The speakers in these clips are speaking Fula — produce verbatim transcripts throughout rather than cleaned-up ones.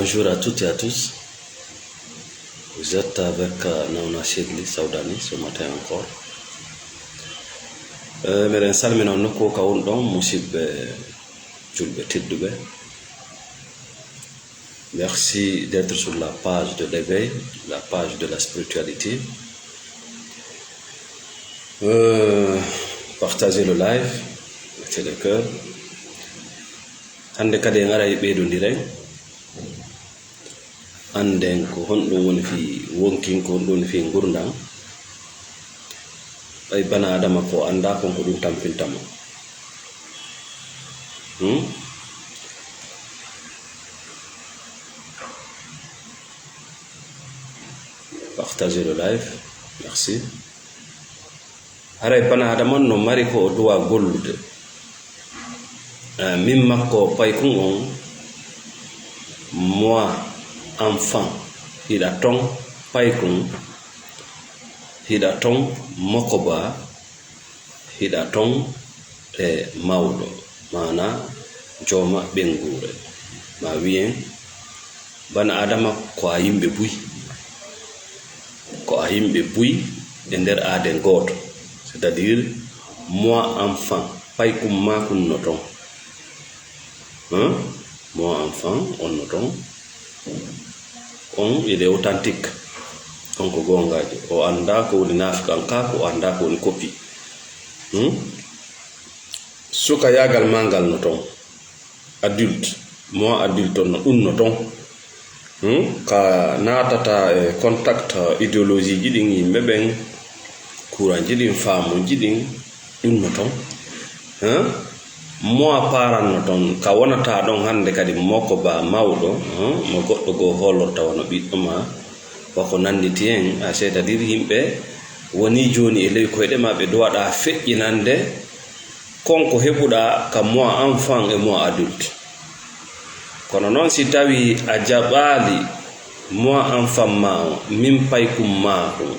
Bonjour à toutes et à tous. Vous êtes avec euh, Nawna Shedly Sawdani ce matin encore. Euh, meɗen salmina on nokku ka won ɗon, musidɓe julɓe tedduɓe. Merci d'être sur la page de l'éveil, la page de la spiritualité. Euh, partagez le live, mettez le cœur. Hannde kadi en aray ɓeydondiren. Annden ko honɗum woni fii wonkin, ko honɗum woni fii ngurndan. Ɓay bana Adama ko anndaa kon, ko ɗum tampinta mo. Hmm? Partagez le live. Merci. Haray bana Adama no mari ko o duwa gollude. Eh, min makko paykun on, moi enfant, hiɗa ton paykun, hiɗa ton mokoba, hiɗa ton e mawɗo, maana jooma ɓeynguure. Ma wiyen, bana Adama ko a yimɓe buy. Ko a yimɓe buy e nder aaden gooto. C'est-à-dire, moi enfant, paykun maakun no ton. Hein? Moi enfant, on no ton. On, il est authentique. On ko goongaajo. O anndaa ko woni naafikankaaku, o anndaa ko woni copie. Hmm? Sukayaagal maa ngal no ton. Adulte, moi adulte on no ɗum no ton. Hmm? Ka naatata e contact idéologie ji ɗin yimɓe ɓen, courant ji ɗin, faamuji ɗin, ɗum no ton. Hein? Moi parent no ton, ka wonata ɗon hannde kadi mokoba mawɗo, hmm? Mo goɗɗo goo hoolorta wano ɓiɗɗo ma, wa ko nannditi hen, a c'est-à-dire yimɓe woni jooni e ley koyɗe maɓɓe duwaɗa feƴƴinande kon ko heɓuɗa ka moi enfant e moi adulte. Kono noon si tawi a jaɓaali moi enfant ma o, min paykun maakun,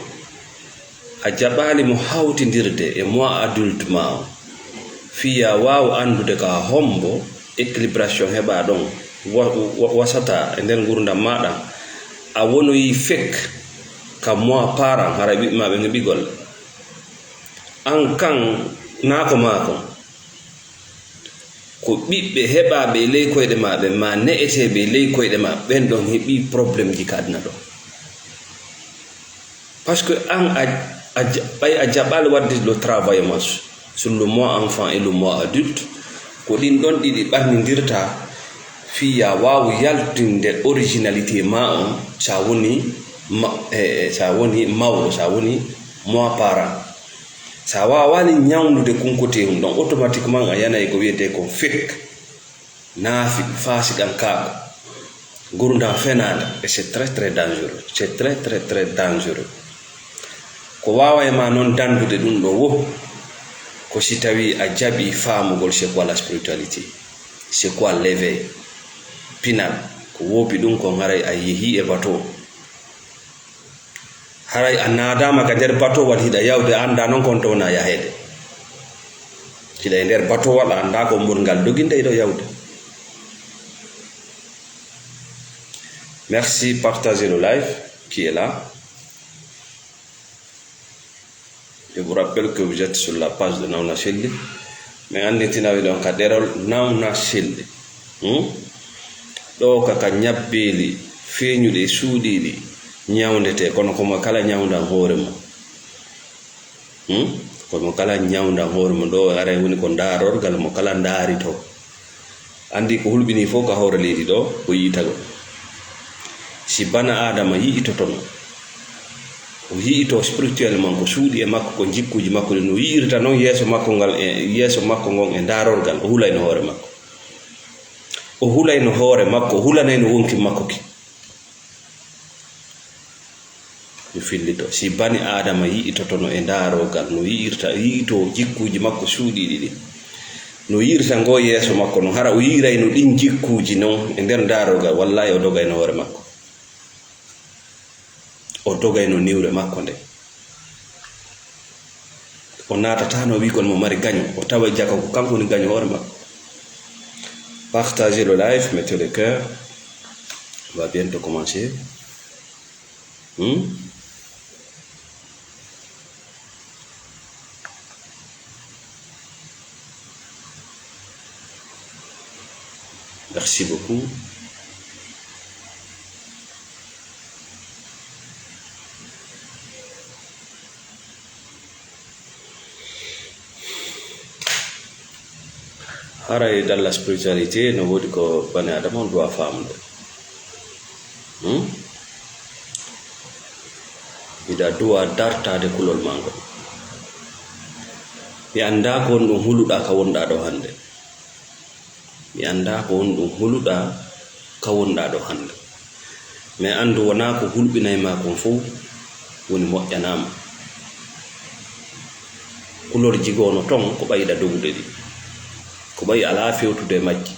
a jaɓaali mo hawtindirde e moi adulte ma o, fii ya waaw anndude ka hombo équilibration heɓa ɗon, wa-, wa-, wasata e nder ngurdam maɗa, a wonoyi fek ka moi parent, hara ɓiɓɓe ma ɓe heɓi golle. An kan, naa ko maa kon. Ko ɓiɓɓe heɓaaɓe e ley koyɗe maa ɓen, maa ne'eteeɓe e ley koyɗe maa ɓen, ɗon heɓi problème ji ka aduna ɗon. Parce que an a, a ja-, ɓay a jaɓaali waɗde le travail ma su-, sur le moi enfant et le moi adulte, ko ɗin ɗon ɗiɗi ɓannindirta fii ya waawu yaltinde originalité maa on, sa woni ma-, e, e, sa woni mawɗo, sa woni moi parent. Sa waawaani ñawndude kunkoteehu ɗon, automatiquement a yanay ko wiyetee kon fek, naafiq, faasiqankaaku, ngurndan fenaande, et c'est très, très dangereux. C'est très, très, très dangereux. Ko waawa e ma noon danndude ɗum ɗo wo, ko si tawii a jaɓii faamugol c'est quoi la spiritualité, c'est quoi l'éveil. Pinal, ko woopi ɗum kon haray a yehii e bateau. Haray a naadaama ka nder batowal, hiɗa yawde, a anndaa noon kon to wona yaheede. Hiɗa e nder batowal, a anndaa ko murngal doginde, hiɗa yawde. Merci, partagez le live qui est là. Je vous rappelle que vous êtes sur la page de Nawna Selli. Mi annditinawi ɗon ka ɗerol Nawna Selli. Hmm? Ɗo ka, ka ñabbeeli feeñuɗi e suuɗiiɗi ñawndete, kono ko mo kala ñawndan hoore mum. Hmm? Ko mo kala ñawndan hoore mum. Ɗo aray woni ko ndaarorgal mo kala ndaarito. Anndi ko hulɓinii fof ka hoore leydi ɗo, ko yi'itagol. Si bana Aadama yi'itotono, o yi'ito spirituellement ko suuɗi e makko, ko jikkuuji makko ɗin, no yi'irta noon yeeso makko ngal e, yeeso makko ngon e ndaarorgal, o hulayno hoore makko. O hulayno hoore makko, o hulanayno wonkin makko kin. Mi fillito. Si bani Aadama yi'itotono e ndaaroogal, no yi'irta, yi'itoo jikkuuji makko suuɗiiɗi ɗin, no yi'irta ngoo yeeso makko non, hara o yi'irayno ɗin jikkuuji non e nder ndaaroogal, wallaahi o dogayno hoore makko. O dogayno niwre makko nden. O naatataano wi'ugol mo mari gaño, o tawa jaka ko kanko woni gaño hoore makko. Partagez le live, mettez le cœur. On va bientôt commencer. Hmm? Merci beaucoup. Haray dans la spiritualité, no woodi ko bani Adama on duwa faamude. Hmm? Hiɗa duwa dartaade kulol maa ngol. Mi anndaa ko honɗum huluɗaa ka wonɗaa ɗoo hannde. Mi anndaa ko honɗum huluɗaa ka wonɗaa ɗoo hannde. Mais anndu wonaa ko hulɓinay maa kon fow woni moƴƴanaama. Kulolji goo no ton ko ɓay hiɗa dogude ɗi. Ko ɓay alaa fewtude e majji.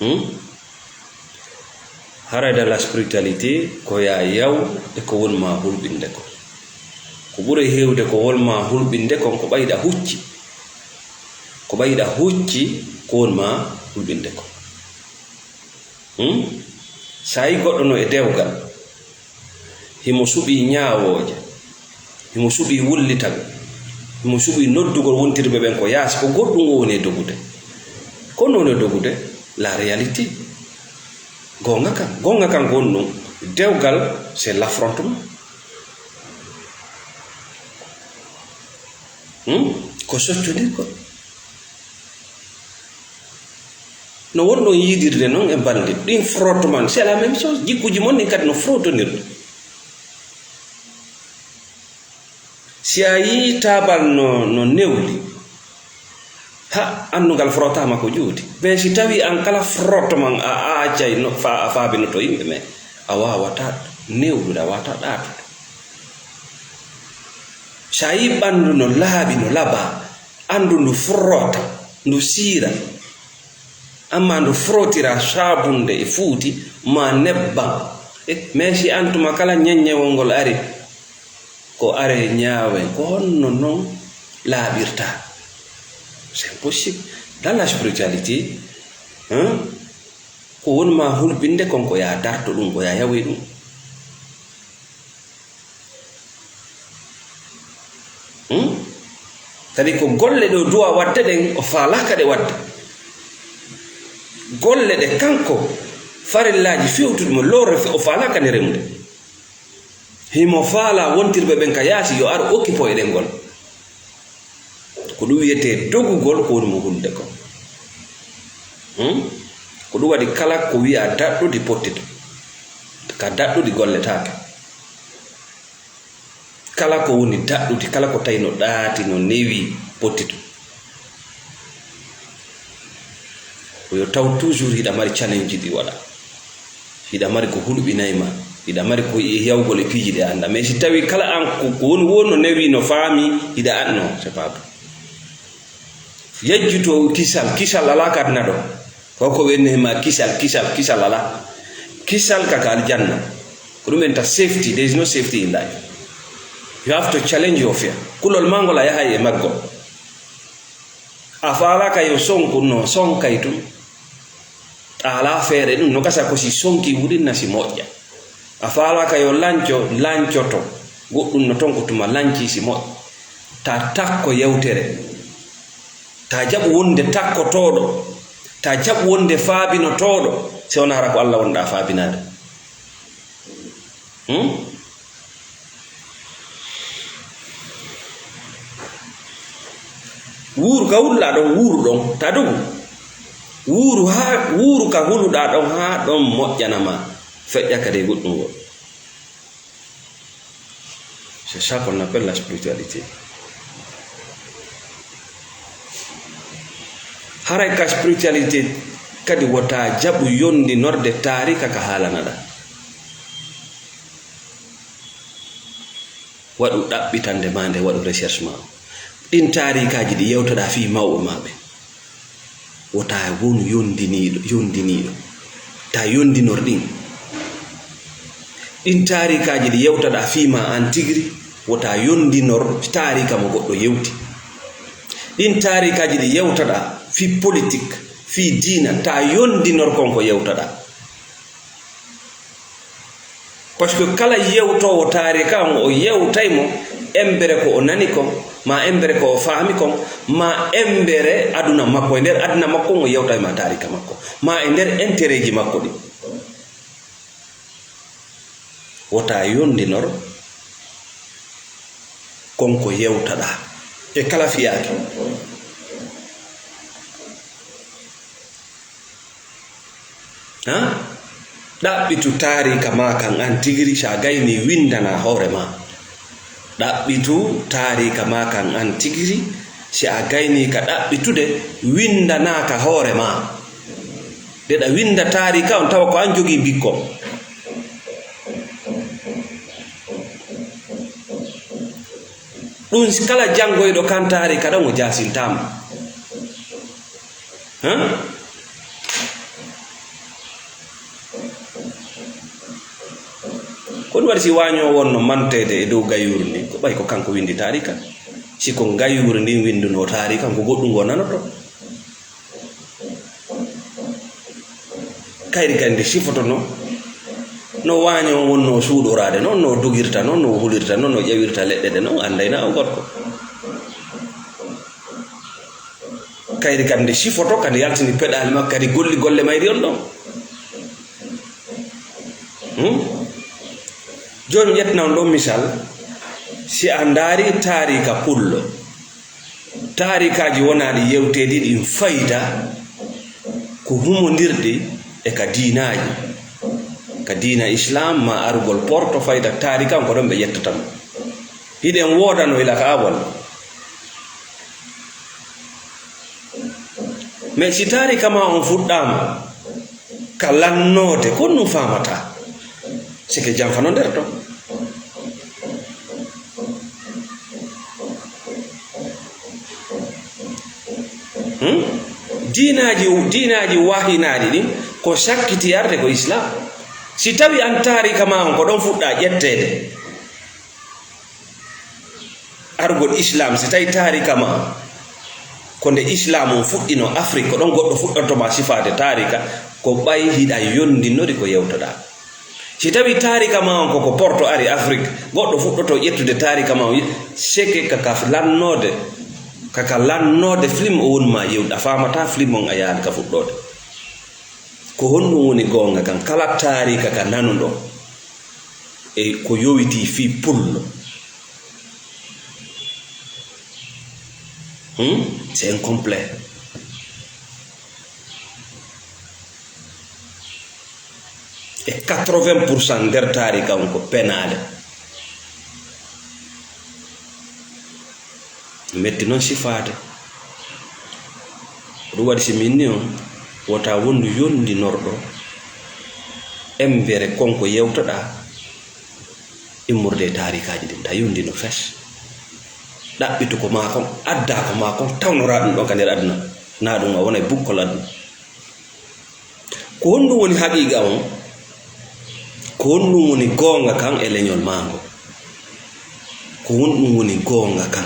Hmm? Haray dans la spiritualité ko yaa yaw e ko won maa hulɓinde ko. Ko ɓuri heewde ko won maa hulɓinde kon ko ɓay hiɗa hucci. Ko ɓay hiɗa hucci ko won maa hulɓinde ko. Hmm? So a yii goɗɗo no e dewgal, himo suɓii ñaawooje, himo suɓii wullitagol, himo suɓii noddugol wontirɓe ɓen ko yaasi, ko goɗɗum o woni e dogude. Ko non woni e dogude, la réalité. Goonga kan, goonga kan ko honɗum, dewgal, c'est l'affrontement. Hmm? Ko soccondirgol. No wonɗon yiidirde non e balɗe. Ɗin frottement, c'est la même chose. Jikkuuji mon ɗin kadi no frotondirɗi. Si a yii taabal no, no newli, ha, anndu ngal frotaama ko juuti. Mais si tawii an kala frottement a, a accay no, fa-, a faabinoto yimɓe, mais a waawataa newlude, a waawataa ɗaatude. Si a yii ɓanndu no laaɓi, no labaa, anndu ndu frota, ndu siira. Amma ndu frotira saabunde e fuuti maa nebban. Eh, mais si an tuma kala ñeññewol ngol ari, ko are ñaawen, ko honno non laaɓirta? C'est impossible. Dans la spiritualité, hein, ko won maa hulɓinde kon ko yaa darto ɗum, ko yaa yawoy ɗum. Hmm? Kadi ko golle ɗe o duwa waɗde ɗen, o faalaaka ɗe waɗde. Golle ɗe kanko, farillaaji fewtuɗi mo lorre fe-, o faalaaka nde remude. Himo faalaa wontirɓe ɓen ka yaasi yo ar occupé e ɗen golle. Ko ɗum wiyetee dogugol ko woni mo hulde ko. Hmm? Ko ɗum waɗi kala ko wiyaa daɗɗudi pottito. Ka daɗɗudi golletaake. Kala ko woni daɗɗudi, kala ko tawi no ɗaati, no newi, pottito. Ko yo taw toujours hiɗa mari challenge ɗi waɗa. Hiɗa mari ko hulɓinay ma. Hiɗa mari ko e yawgol e piiji ɗe annda. Mais si tawi kala an ko, ko woni won no newi, no faami, hiɗa anno, c'est pas bon. Yejjuto kisal, kisal alaa ka aduna ɗo. Ko ko wenne ma kisal, kisal, kisal alaa. Kisal ka ka aljanna. Ko ɗum en ta safety. There is no safety in life. You have to challenge your fear. Kulol maa ngol a yahay e maggol. A faalaaka yo sonku no sonkay tun. A alaa feere ɗum no gasa ko si sonki wurin na si moƴƴa. A faalaaka yo lanco lancoto. Goɗɗum no ton ko tuma lanci si moƴƴa. Ta takko yewtere. Ta jaɓu wonde takkotooɗo. Ta jaɓu wonde faabinotooɗo. Si wona hara ko Alla wonɗa faabinaade. Hmm? Wuuru ka huluɗaa ɗon, wuuru ɗon, ta dogu. Wuuru haa, wuuru ka huluɗaa ɗon, haa ɗon moƴƴana ma. Feƴƴa kadi e goɗɗum ngol. C'est ça qu'on appelle la spiritualité. Haray ka spiritualité kadi wota jaɓu yondinorɗe taarika ka haalanaɗaa. Waɗu ɗaɓɓitande maa nde, waɗu recherche maa. Ɗin taarikaaji ɗi yewtoɗaa fii mawɓe maa ɓe. Wota wonu yondiniiɗo, yondiniiɗo. Ta yondinor ɗin. Ɗin taarikaaji ɗi yewtaɗaa fii maa an tigiri, wota yondinor taarika mo goɗɗo yewti. Ɗin taarikaaji ɗi yewtaɗaa fii politik, fii diina, ta yondinor kon ko yewtaɗaa. Parce que kala yewtoowo taarika on, o yewtay mo embere ko o nani kon, ma embere ko o faami kon, ma embere aduna makko. E nder aduna makko on, o yewtay ma taarika makko, ma e nder intérêt ji makko ɗin. Wota yondinor kon ko yewtaɗaa e kala fiyaake. Ha? Ɗaɓɓitu taarika ma kan an tigiri, si a gayni, windana hoore ma. Ɗaɓɓitu taarika ma kan an tigiri, si a gayni ka ɗaɓɓitude, windana ka hoore ma. Nde ɗa winda taarika on, tawa ko an jogii bikkon. Ɗun si kala janngoyɗo kan taarika ɗon, o jaasintaama. Hã? Ko ɗun waɗi si waaño wonno manteede e dow gayuuru ndin, ko ɓay ko kanko windi taarika. Si ko gayuuru ndin windunoo taarika, ko goɗɗun goo nanoto. Kayri kadi nde sifoto non, no waaño on wonnoo suuɗoraade non, no dogirta non, no hulirta non, no ƴawirta leɗɗe ɗe non, anndayna o gorko. Kayri kadi nde sifoto, kadi yaltini peɗaali makko, kadi golli golle mayri on ɗon. Hmm? Jooni mi ƴettina on ɗon misal, si a ndaari taarika pullo, taarikaaji wonaaɗi yewteeɗi ɗin fayda ko humondirɗi e ka diinaaji, ka diina Islaam ma arugol porto fayda taarika on ko ɗon ɓe ƴettata mo. Hiɗen woodano ila ka awal. Mais si taarika ma on fuɗɗaama ka lannoode, ko ɗun faamataa. Sike janfano nder ton. Hmm? Diinaaji, diinaaji wahinaaɗi ɗin, ko sakkiti arde ko Islaam. Si tawi an taarika ma on ko ɗon fuɗɗaa ƴetteede, arugol Islaam, si tawi taarika ma ko nde Islaam on fuɗɗinoo Afrik, ko ɗon goɗɗo fuɗɗoto ma sifaade taarika, ko ɓay hiɗa yondinori ko yewtoɗaa. Si tawi taarika ma on ko ko Porto ari Afrik, goɗɗo fuɗɗoto ƴettude taarika ma on, seke ka ka lannoode, ka ka lannoode film o woni ma yewde, a faamataa film on a yaali ka fuɗɗoode. Ko honɗun woni goonga kan? Kala taarika ka nanuɗon e ko yowitii fii pullo. Hmm? C'est incomplet. E quatre-vingts pour cent nder taarika on ko penaale. Metti non sifaade. Ko ɗun waɗi si mi inni on, wota wondu yondinorɗo embere kon ko yewtoɗaa immorde e taarikaaji ɗin, ta yondino fes. Ɗaɓɓitu ko maa kon, addaa ko maa kon, tawnoraa ɗun ɗon ka nder aduna. Naa ɗun a wonay bukkol aduna. Ko honɗun woni haqiiqa on? Ko honɗun woni goonga kan e leñol maa ngo? Ko honɗun woni goonga kan?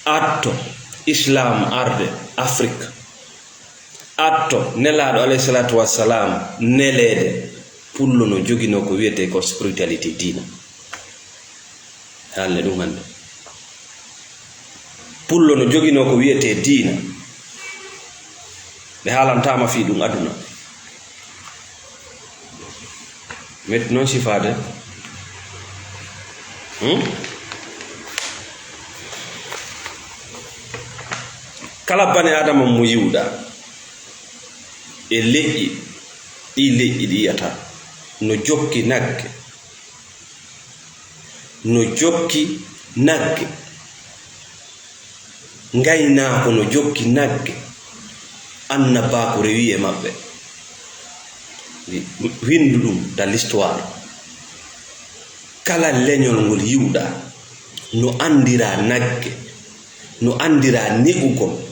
Atto Islaam arde Afrik. Atto Nelaaɗo alayhi salaatu wassalaam neleede, pullo no joginoo ko wi'etee ko spiritualité diina. Haalne ɗun hannde. Pullo no joginoo ko wi'etee diina. Ɓe haalantaama fii ɗun aduna. Metti non sifaade. Hmm? Kala bani Aadama mo yi'uɗaa e leƴƴi, ɗii leƴƴi ɗi yi'ataa, no jokki nagge, no jokki nagge. Ngaynaako no jokki nagge, annabaaku rewi e maɓɓe. Windu ɗun dans l'histoire. Kala leñol ngol yi'uɗaa, no andiraa nagge, no andiraa ne'ugol.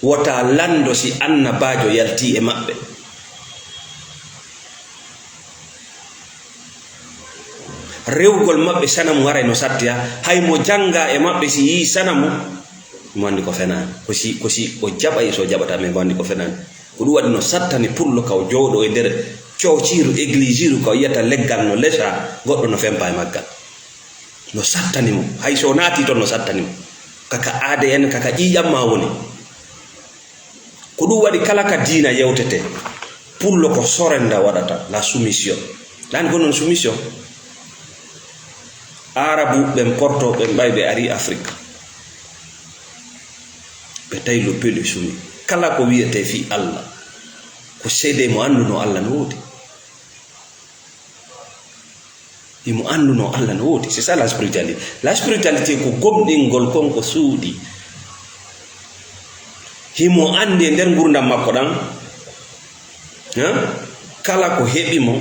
Wota lanndo si annabaajo yaltii e maɓɓe. Rewgol maɓɓe sanamu haray no sattiya, hay mo janngaa e maɓɓe si yi'ii sanamu, mo anndi ko fenaani. Ko si, ko si o jaɓay, so o jaɓataa, mais mo anndi ko fenaani. Ko ɗum waɗi no sattani pullo ka o jooɗo e nder coociiru, egliisiiru, ka o yiyata leggal no lesa, goɗɗo no fempa e maggal. No sattani mo, hay so o naati toon no sattani mo. Kaka A D N, kaka ƴiiƴam maa woni. Ko ɗum waɗi kala ka diina yewtete, pullo ko sorenda waɗata, la soumission. Ɗan ko noon soumission. Arabu ɓen porto ɓen ɓay ɓe ari Afrik. Ɓe tawi le peuple soumis. Kala ko wiyetee fii Allah, ko seedee mo annduno Allah no woodi. Himo annduno Allah no woodi. C'est ça la spiritualité. La spiritualité ko gomɗingol kon ko suuɗi. Himo anndi e nder ngurdam makko ɗan, hein? Kala ko heɓi mo,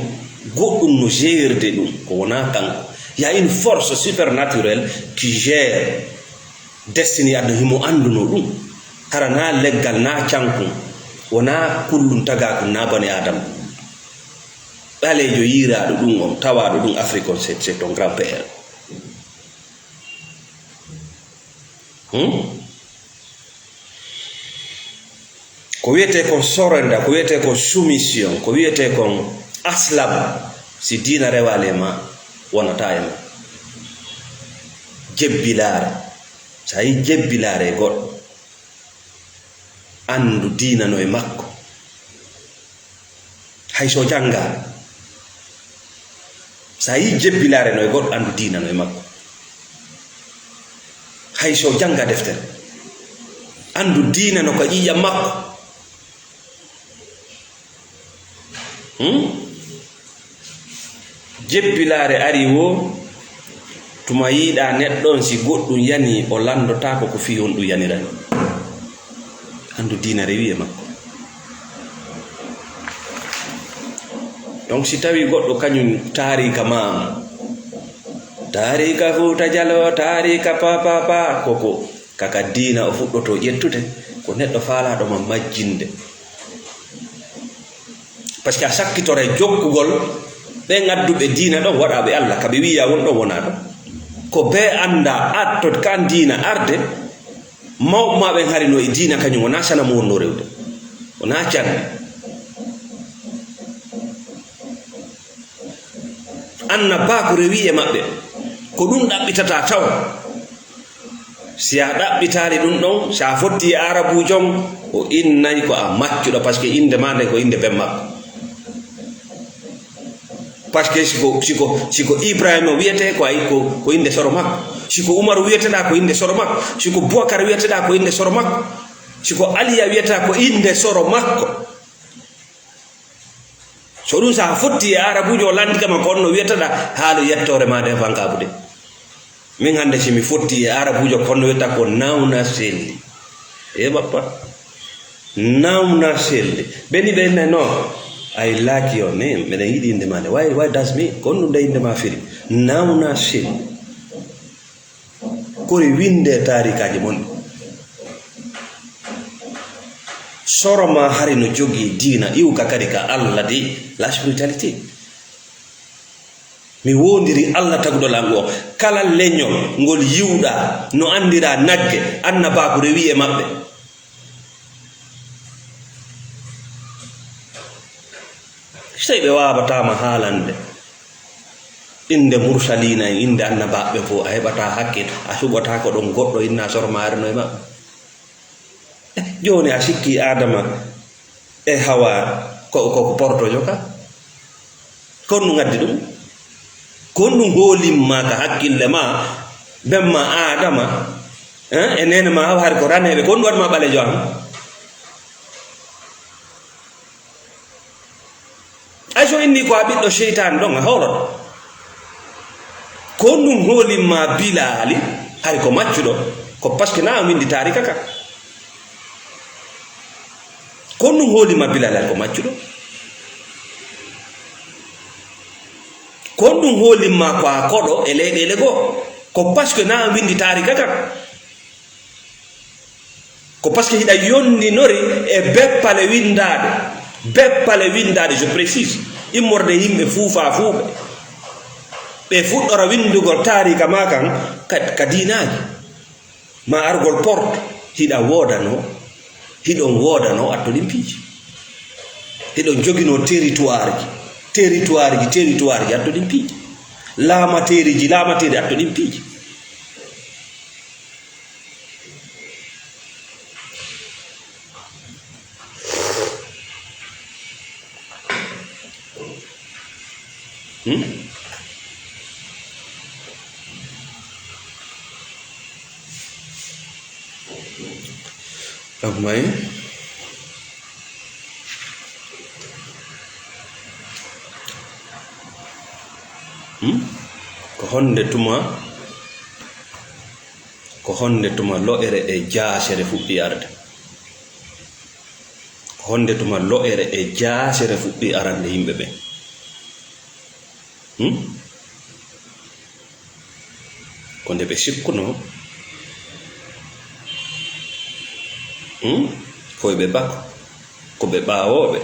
goɗɗum no gérde ɗum, ko wonaa kanko. Il y a une force supernaturelle qui gère destiny aduna, himo annduno ɗum. Hara na leggal, na cankun, wonaa kullun tagaakun, na bani Aadama. Ɓaleejo yiiraaɗo ɗum on, tawaaɗo ɗum Afrik on, c'est, c'est ton grand-père. Hmm? Ko wiyetee kon sorenda, ko wiyetee kon soumission, ko wiyetee kon aslam, si diina rewaali e ma, wonata e ma. Jebbilaare. So a yi jebbilaare e goɗɗo, anndu diina no e makko. Hay so jannga, so a yi jebbilaare no e goɗɗo, anndu diina no e makko. Hay so jannga deftere, anndu diina no ka ƴiiƴam makko. Hmm? Jebbilaare ari wo, tuma yiiɗa neɗɗo on, si goɗɗum yani, o lanndotaako ko fii honɗum yanirani. Anndu diina rewi e makko. Donc, si tawi goɗɗo kañum taariika ma, taariika Fuuta Jaloo, taariika pa, pa, pa, koko kaka diina o fuɗɗotoo ƴettude, ko neɗɗo faalaaɗo ma majjinde. Parce que a sakkitoray jokkugol ɓen adduɓe diina ɗon, waɗaaɓe Allah, ka ɓe wiya won ɗon wonaa ɗon. Ko bee annda atto kan diina arde, mawɓe ma ɓen hari no e diina kañum, wonaa sanamu wonnoo rewde, wonaa can. Annabaaku rewi e maɓɓe, ko ɗum ɗaɓɓitata taw. Si a ɗaɓɓitaali ɗum ɗon, si a fotti e Aarabuujo on, o innay ko a maccuɗo, parce que innde maa nden ko innde ben makko. Parce que si ko, si ko, si ko Ibrahima wiyetee, ko ay, ko, ko innde soro makko. Si ko Umaru wiyeteɗaa, ko innde soro makko. Si ko Bubakar wiyeteɗaa, ko innde soro makko. Si ko Aliya wiyeteɗaa, ko innde soro makko. So ɗum, so a fotti e Aarabuujo, o lanndike ma ko honno wiyeteɗaa, haala yettoore maa nden fankaabude. Min hannde, si mi fotti e Aarabuujo, ko honno wiyata ko nawna selli. E bappa. Nawna selli. Ɓe ni ɓe innay, "No, I like your name. Miɗen yiɗi innde maa nde. Why, why does me? Ko honɗum nde innde maa firi?" Nawna selli. Kori winde taarikaaji mon. Soro ma hari no jogii diina, iwka kadi ka Allah di, la spiritualité. Mi wondiri Allah taguɗo langu o. Kala leñol ngol yiwɗa, no anndira nagge, annabaaku rewi e maɓɓe. So tawi ɓe waawataa ma haalande innde mursaliina en, innde annabaaɓe fof, a heɓataa hakke, a suɓataa ko ɗon goɗɗo inna soro ma arino e maɓɓe. Jooni a sikki Aadama e Hawa ko, ko, ko portojo ka? Ko honɗum addi ɗum? Ko honɗum hoolimma ka hakkille ma, ben ma Aadama, eh, e neene ma Hawa hari ko raneeɓe, ko honɗum waɗi ma ɓaleejo an? Ay, so inni ko a ɓiɗɗo seytaane ɗon, a hooloto. Ko honɗum hoolimma Bilaali, hari ko maccuɗo, ko parce que na a windi taarika ka. Ko honɗum hoolimma Bilaali, hari ko maccuɗo. Ko honɗum hoolimma ko a koɗo e leyɗeele goo, ko parce que na a windi taarika ka. Ko parce que hiɗa yondinori e beppale winndaaɗe, beppale winndaaɗe, je précise, immorde e yimɓe fuufa fuuɓe. Ɓe fuɗɗora winndugol taarika maa kan ka, ka diinaaji. Ma argol porte, hiɗa woodano, hiɗon woodano attoɗin piiji. Hiɗon joginoo territoire ji, territoire ji, territoire ji, atto ɗin piiji. Laamateeri ji, laamateeri, atto ɗin piiji. Hmm? Ɗon may? Hmm? Ko honde tuma, ko honde tuma lo'ere e jaasere fuɗɗi arde? Ko honde tuma lo'ere e jaasere fuɗɗi arande yimɓe ɓen? Hmm? Ko nde ɓe sikkunoo, hmm, ko ɓe bako, ko ɓe ɓaawooɓe.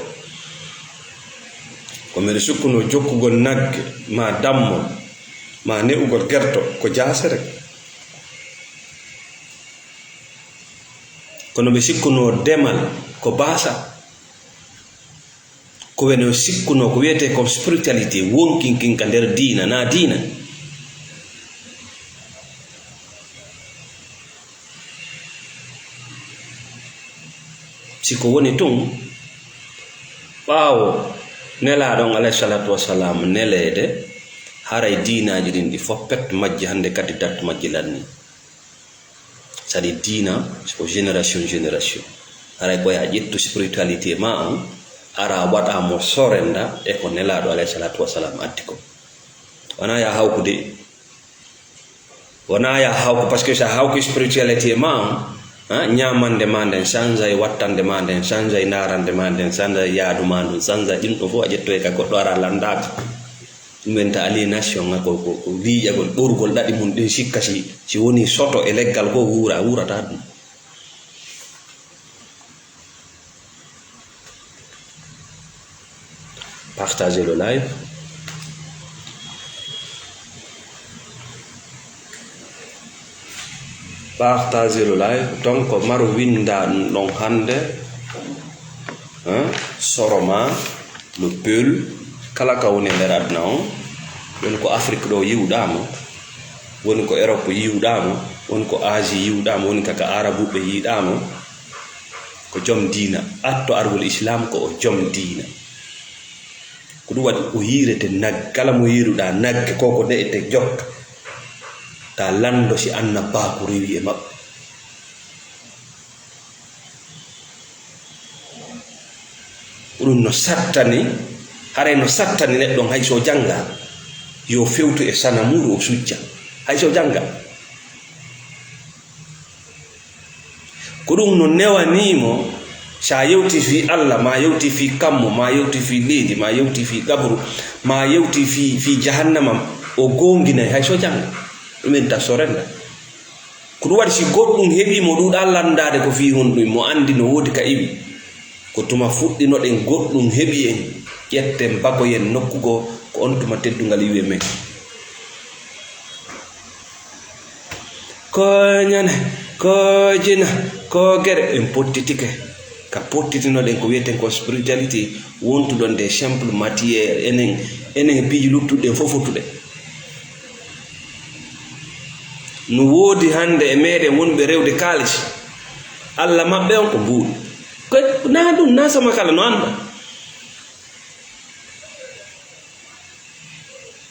Ko mbeɗe sikkunoo jokkugol nagge, maa dammol, maa ne'ugol gerto, ko jaasere. Kono ɓe sikkunoo demal, ko baasa. Ko wene o sikkunoo ko wiyetee kon spiritualité, wonkinkin ka nder diina, naa diina. Si ko woni tun, ɓaawo Nelaaɗo on, alayhi salaatu wa salaam, neleede, haray diinaaji ɗin ɗi fof pet majji hannde kadi dat majji lanni. Saɗi diina, ko génération, génération. Haray ko yaa ƴettu spiritualité ma on, ara waɗa mo sorenda e ko Nelaaɗo alayhi salaatu wa salaam addi ko. Wonaa yaa hawku de. Wonaa yaa hawku, parce que si a hawki spiritualité ma on, ha, ñaamande ma nden sanjay, wattande ma nden sanjay, ndaarande ma nden sanjay, yaadu ma ndun sanjay, ɗin ɗo fof a ƴettoy ka goɗɗo ara landaaka. Ɗum wiyata aliénation, ko, ko, ko liiƴagol, ɓorugol ɗaɗi mum ɗin, sikka si, si woni soto e leggal goo wuura, a wuurataa ɗum. Partagez le live. Partagez le live. Donc, maro winda ɗum ɗon hannde. Hein? Soroma, no Peul, kala ka woni e nder aduna on. Woni ko Afrique ɗo yiwɗaama. Woni ko Europe yiwɗaama. Woni ko Asie yiwɗaama. Woni ka, ka Arabuɓe yiɗaama. Ko jom diina. Atto argol Islam ko o jom diina. Ko ɗum waɗi o yiirete nagge. Kala mo yiiruɗaa nagge ko, ko de'ete jokka. Ta lanndo si annabaaku rewi e maɓɓe. Ko ɗum no sattani, haray no sattani neɗɗo on, hay so jannga, yo fewtu e sanamuuru o sujja. Hay so jannga. Ko ɗum no newanii mo, so a yewti fii Allah, ma yewti fii kammu, ma yewti fii leydi, ma yewti fii qabru, ma yewti fii, fii jahannama, o goonginay hay so jannga. Ɗum en ta sorenda. Ko ɗum waɗi, si goɗɗum heɓii mo, ɗuuɗaa lanndaade ko fii honɗum, mo anndi no woodi ka iwi. Ko tuma fuɗɗinoɗen goɗɗum heɓi en, ƴetten bakoyen nokku goo, ko on tuma teddungal iwi e men. Ko ñande, ko jina, ko gere, en pottitike. Ka pottitinoɗen ko wiyeten ko spiritualité, wontuɗon des simples matières, enen, enen piiji luttuɗi ɗin fof fottuɗe. No woodi hannde e meɗen wonɓe rewde kaalis. Alla maɓɓe on ko mbuuɗu. Ko naa ɗum, naa sama kala no annda.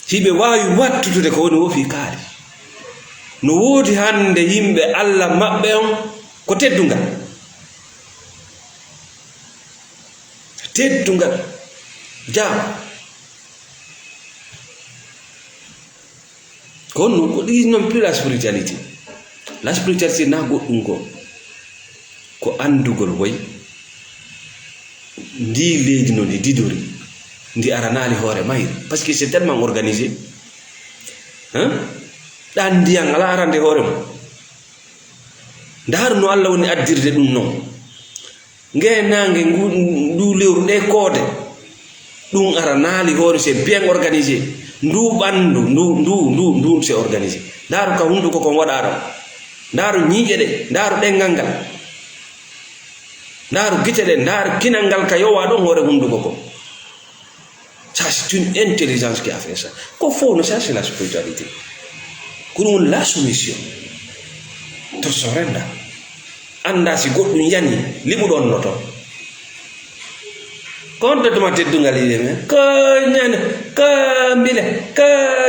Hiɓe waawi wattutude ko woni woo fii kaalis. No woodi hannde yimɓe Alla maɓɓe on ko teddungal. Teddungal. Jaa. Ko honno? Ko ɗi non plus la spiritualité. La spiritualité na goɗɗum ko, ko anndugol woy ndi leydi no ndi didori, ndi aranaali hoore mayri. Parce que c'est tellement organisé. Hein? Ɗan ndiyan ala arande hoore mum. Ndaaru no Alla woni addirde ɗum non. Ngee naange, ngu, ndu lewru, ɗee koode, ɗum ara naali hoore, c'est bien organisé. Ndu ɓanndu, ndu, ndu, ndu, ndu, c'est organisé. Ndaaru ka hunnduko kon waɗaa ɗon. Ndaaru ñiiƴe ɗe, ndaaru ɗenngal ngal. Ndaaru gite ɗen, ndaaru kinal ngal ka yowa ɗon hoore hunduko ko. Ça, c'est une intelligence qui a fait ça. Ko fof no, ça, c'est la spiritualité. Ko ɗum woni la soumission. To so renda. Annda si goɗɗum yani, liɓu ɗon no toon. Ko honto tuma teddungal yiɗe men? Ko ñande, ko mbile, ko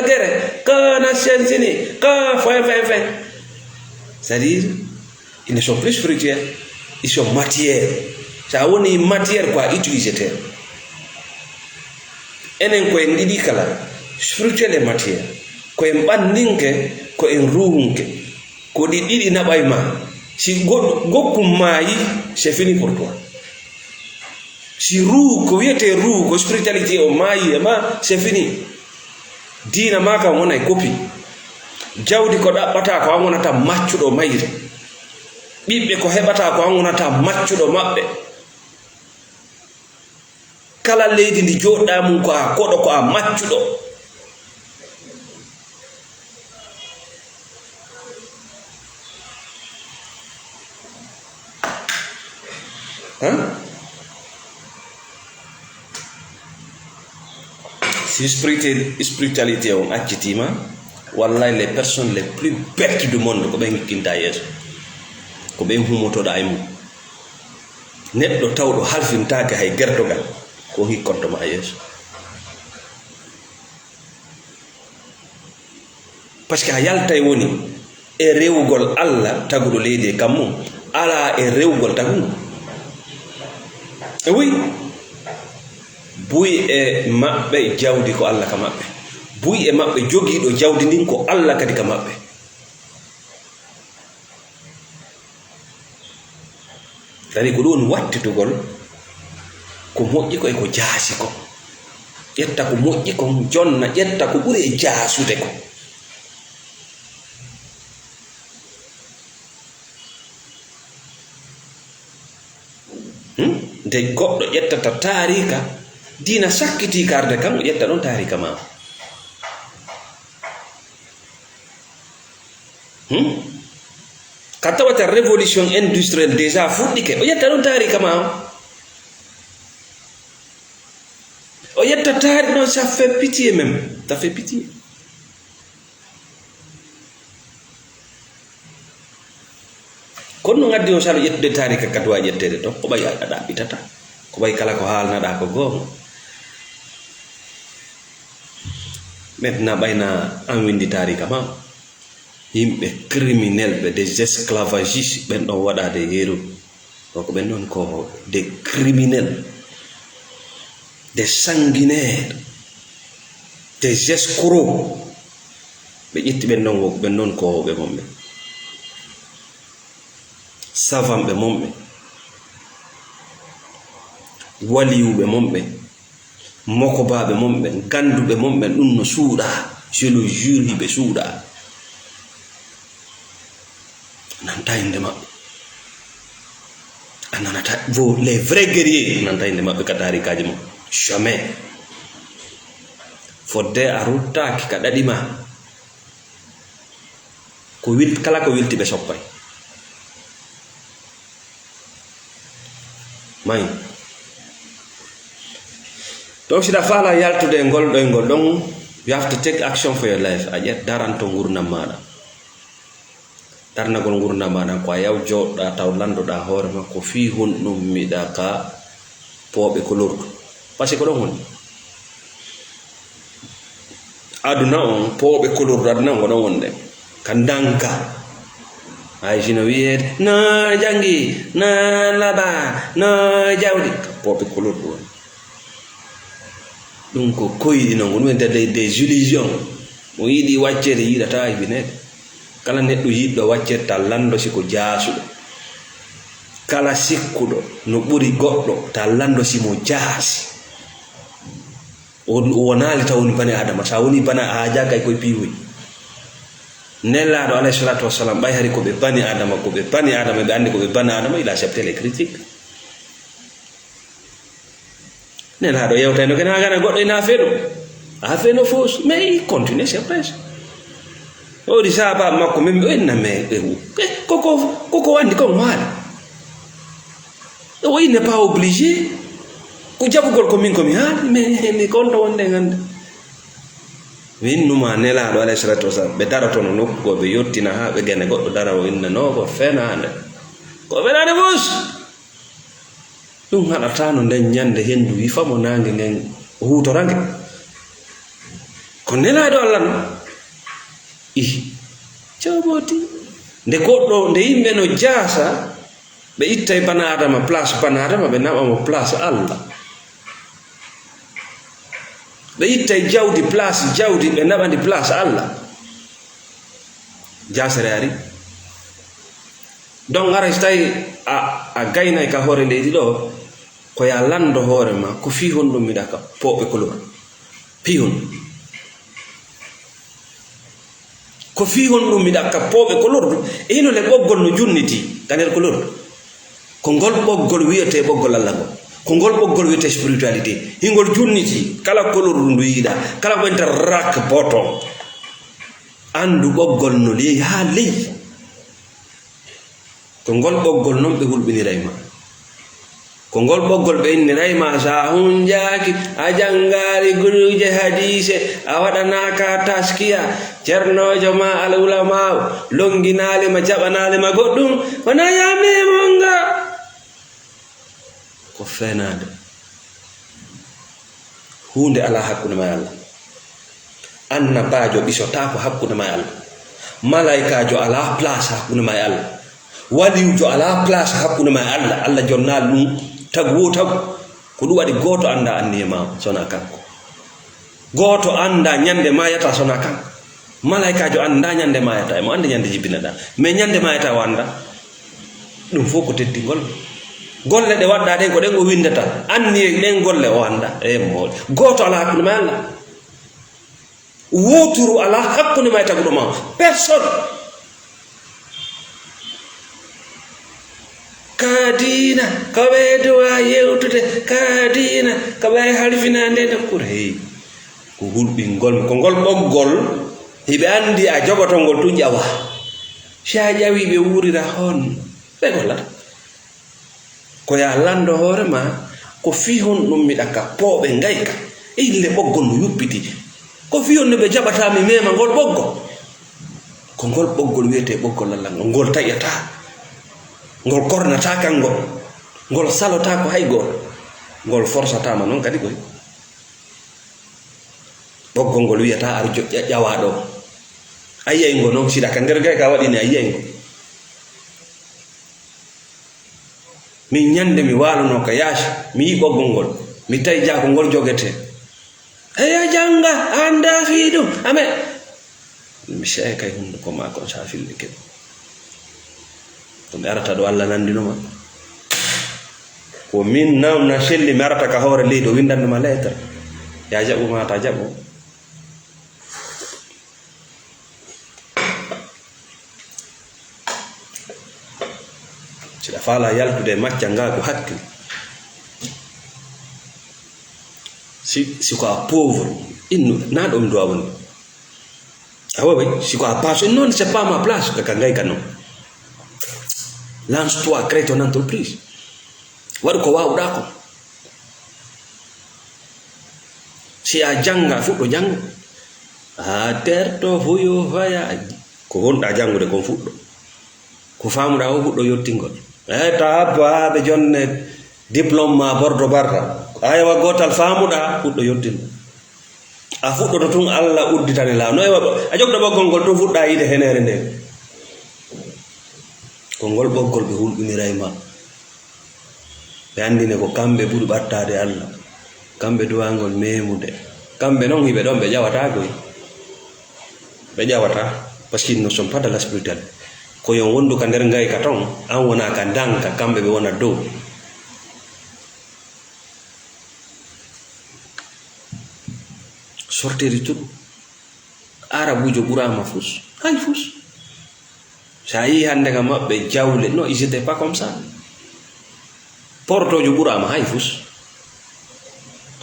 gere, ko Nations Unies, ko fay, fay, fay. C'est-à-dire, ils ne sont plus spirituels, ils sont matière. So a woni matière, ko a utilisé te. Enen ko en ɗiɗi kala, spirituel e matière. Ko en ɓanndinke, ko en ruuhunke. Ko ɗi ɗiɗi naɓay ma. Si go-, gokkum maayi, c'est fini pour toi. Si ruuhu, ko wiyetee ruuhu, ko spiritualité o maayi e ma, c'est fini. Diina maa kam wonay kopi. Jawdi ko ɗaɓɓataa ko an wonata maccuɗo mayri. Ɓiɓɓe ko heɓataa ko an wonata maccuɗo maɓɓe. Kala leydi ndi jooɗɗaa mum ko a koɗo, ko a maccuɗo. Hein? Si spirituel-, spiritualité on accitiima, wallahi les personnes les plus bêtes du monde ko ɓen ngikkinta yeeso. Ko ɓen humotoɗaa e mum. Neɗɗo tawɗo halfintaake hay gertogal, ko hikkonto ma yeeso. Parce que a yaltay woni e rewugol Allah taguɗo leydi e kammu, alaa e rewugol tagungu. E wi, buy e maɓɓe jawdi ko Allah ka maɓɓe. Buy e maɓɓe jogiiɗo jawdi ndin ko Allah kadi ka maɓɓe. Kadi ko ɗum woni wattitugol ko moƴƴi ko e ko jaasi ko. Ƴetta ko moƴƴi kon, jonna, ƴetta ko ɓuri e jaasude ko. Hmm? Nde goɗɗo ƴettata taariika, diina sakkitii ka arde kan, o ƴetta ɗon taariika maa. Hmm? Ka tawata révolution industrielle déjà fuɗɗike, o ƴetta ɗon taariika maa on. O ƴetta taari ɗon, ça fait pitié même. Ça fait pitié. Kono no ngaddi on salo ƴettude taariika ka duwa ƴetteede to, ko ɓay a, a ɗaɓɓitata. Ko ɓay kala ko haalnaɗaa ko goonga. Maintenant ɓay na an winndi taariika ma. Yimɓe criminel ɓe, des esclavagistes, ɓen ɗon waɗaade yeru. Donc ɓen ɗon ko des criminels, des sanguinaires, des escrocs. Ɓe ƴetti ɓen ɗon, wo ɓen ɗon ko ɓe mon ɓe. Savanɓe mon ɓe. Waliyuɓe mon ɓe. Mokobaaɓe mon ɓen, gannduɓe mon ɓen, ɗum no suuɗaa. Je le jure, hiɓe suuɗaa. Nanta innde maɓɓe. A nanata, vous, les vrais guerriers, a nanta innde maɓɓe ka taarikaaji mon. Jamais. Fodde a ruttaaki ka ɗaɗi ma. Ko wil-, kala ko wilti ɓe soppay. May. Donc, si ɗa faala yaltude e ngol ɗo, e ngol ɗon, you have to take action for your life. A ƴet daranto ngurndan maaɗa. Darnagol ngurndan maaɗa ko a yaw jooɗɗa taw lanndoɗa hoore ma ko fii honɗum miɗa ka pooɓe ko lordu. Parce que ko ɗon woni. Aduna on, pooɓe kolorɗo aduna on, ko ɗon wonde. Ka ndanka. Hay sino wiyeede, no janngi, no laba, no jawdi. Ka pooɓe kolorɗo woni. Ɗum ko koyɗi non, ko ɗum wiyetee des, des illusions. Mo yiɗi waccere yiɗata hibineede. Kala neɗɗo yiɗɗo waccere ta lanndo si ko jaasuɗo. Kala sikkuɗo no ɓuri goɗɗo ta lanndo si mo jaasi. O, o wonaali taw woni bani Adama. So a woni bani, a haajaaka e koye piiwoy. Nelaaɗo alayhi salatu wassalam, ɓay hari ko ɓe bani Adama, ko ɓe bani Adama, ɓe anndi ko ɓe bani Adama, il a accepté les critiques. Nelaaɗo yewtayno ken haa gana goɗɗo ina feɗo. A feɗo fof, mais il continue ses prêches. O waɗi sahaaba makko, min ɓe inna, mais, eh, eh, koko, koko anndi kon waali. O wi, n'est pas obligé. Ko jaɓugol ko min ko mi haali, mais mi konto wonde ngannde. Mi innuma Nelaaɗo alayhi salatu wasalam, ɓe darotono nokku goo, ɓe yottina haa ɓe gene goɗɗo dara, o innanoo ko fenaande. Ko fenaande fus. Ɗum haɗataa no nden ñande henndu wifamo naange ngen o huutora nge. Ko Nelaaɗo Allah no. Ih, jawbooti. Nde goɗɗo, nde yimɓe no jaasa, ɓe ittay bana Adama, place bana Adama, ɓe naɓa mo place Allah. Ɓe ittay jawdi, place jawdi, ɓe naɓa ndi place Allah. Jaasere ari. Donc, haray so tawi a, a gaynay ka hoore leydi ɗo, ko ya lanndo hoore ma, ko fii honɗum miɗa ka pooɓe couleur? Fii honɗum? Ko fii honɗum miɗa ka pooɓe couleur ɗum? E hino le ɓoggol no junniti ka nder couleur ɗum. Ko ngol ɓoggol wiyetee ɓoggol Allah ngol. Ko ngol ɓoggol wiyetee spiritualité. Hingol junniti kala couleur ɗum ndu yiɗa, kala ko ɓenta rak boton. Anndu ɓoggol no ley haa ley. Ko ngol ɓoggol non ɓe hulɓiniray ma. Ko ngol ɓoggol ɓe inniray ma, so a hunjaaki, a janngaali guluuje hadiise, a waɗanaaka taskiya, cernoojo ma, al ulamaaw, lonnginaali ma, jaɓanaali ma goɗɗum, wonaa yaa meemonga. Ko fenaande. Huunde alaa hakkunde ma e Allah. Annabaajo ɓisotaako hakkunde ma e Allah. Malaykaajo alaa place hakkunde ma e Allah. Waliyujo alaa place hakkunde ma e Allah. Allah jonnaali ɗum tagu wo tagu. Ko ɗum waɗi gooto annda anniye ma sona kanko. Gooto annda ñande maayata sona kanko. Malaykaajo annda ñande maayata, emo annda ñande jibinata. Mais ñande maayata o annda. Ɗum fof ko teddingol. Golle ɗe waɗɗa ɗen ko ɗen o winndata. Anniye ɗen golle o annda. E mo gooto alaa hakkunde ma e Allah. Wooturu alaa hakkunde ma e taguɗo ma. Personne. Ka diina, ko ɓe duwa yewtude, ka diina, ko ɓe halfinaande nokkuure. Hey, ko hulɓingol, ko ngol ɓoggol, hiɓe anndi a jogoto ngol tun ƴawa. Si a ƴawi ɓe wuurira hon, ɓe gollata. Ko ya lanndo hoore ma, ko fii honɗum miɗa ka pooɓe ngayka, e ille ɓoggol no yuppiti. Ko fii honɗum ɓe jaɓata mi meema ngol ɓoggol? Ko ngol ɓoggol wiyetee ɓoggol Allah ngol, ngol taƴataa, ngol kornataa kanngol, ngol salotaako hay gooto, ngol forsataama non kadi koy. Ɓoggol ngol wiyata ar jo-, ƴa-, ƴawaa ɗo. A yiyay ngo non, siɗa ka nder gay ka waɗi ni, a yiyay ngo. Min ñande mi waalunoo ka yaasi, mi yi'i ɓoggol ngol, mi tawi jaako ngol jogetee. Eyo, jannga, a anndaa fii ɗum. Ame, mi seekay hunnduko maa kon, so a fillike ɗum. Ko mi arata ɗo, Allah nanndino ma. Ko min na, na selli, mi arata ka hoore leydi, o winndanno ma lettre. Yaa jaɓu maa taa jaɓu. Si a faalaa yaltude e macca ngaa ko hakkil. Si, si ko a pauvre, innuɗo, na ɗum duwa woni. A waaway, si ko a pauvre, non, c'est pas ma place, ka, ka ngay ka non. Lance-toi, crée ton entreprise. Waɗu ko waawɗaa ko. Si a jannga, fuɗɗo janngo. A terto fuyo faya. Ko wonɗaa janngude kon fuɗɗo. Ko faamuɗaa o fuɗɗo yottingol. E ta habbo haa ɓe jonne diplôme ma bordo barta. Aywa, gootal faamuɗaa, fuɗɗo yottingol. A fuɗɗoto tun, Allah udditane laa. No e waɗo? A jogɗo ɓoggol ngol tun, fuɗɗaa yiide heneere nden. Ko ngol ɓoggol ɓe hulɓiniray ma. Ɓe anndine ko kamɓe ɓuri ɓattaade Allah. Kamɓe duwangol meemude. Kamɓe non hiɓe ɗon, ɓe ƴawataa koy. Ɓe ƴawataa. Parce qu'ils ne sont pas dans la spiritualité. Ko yo wondu ka nder ngayka ton, an wona ka danka, kamɓe ɓe wona dow. Sortir tout. Arabujo ɓuraama fus. Hay fus. So a yii hannde ka maɓɓe jawle, non, ils étaient pas comme ça. Portojo ɓuraama hay fus.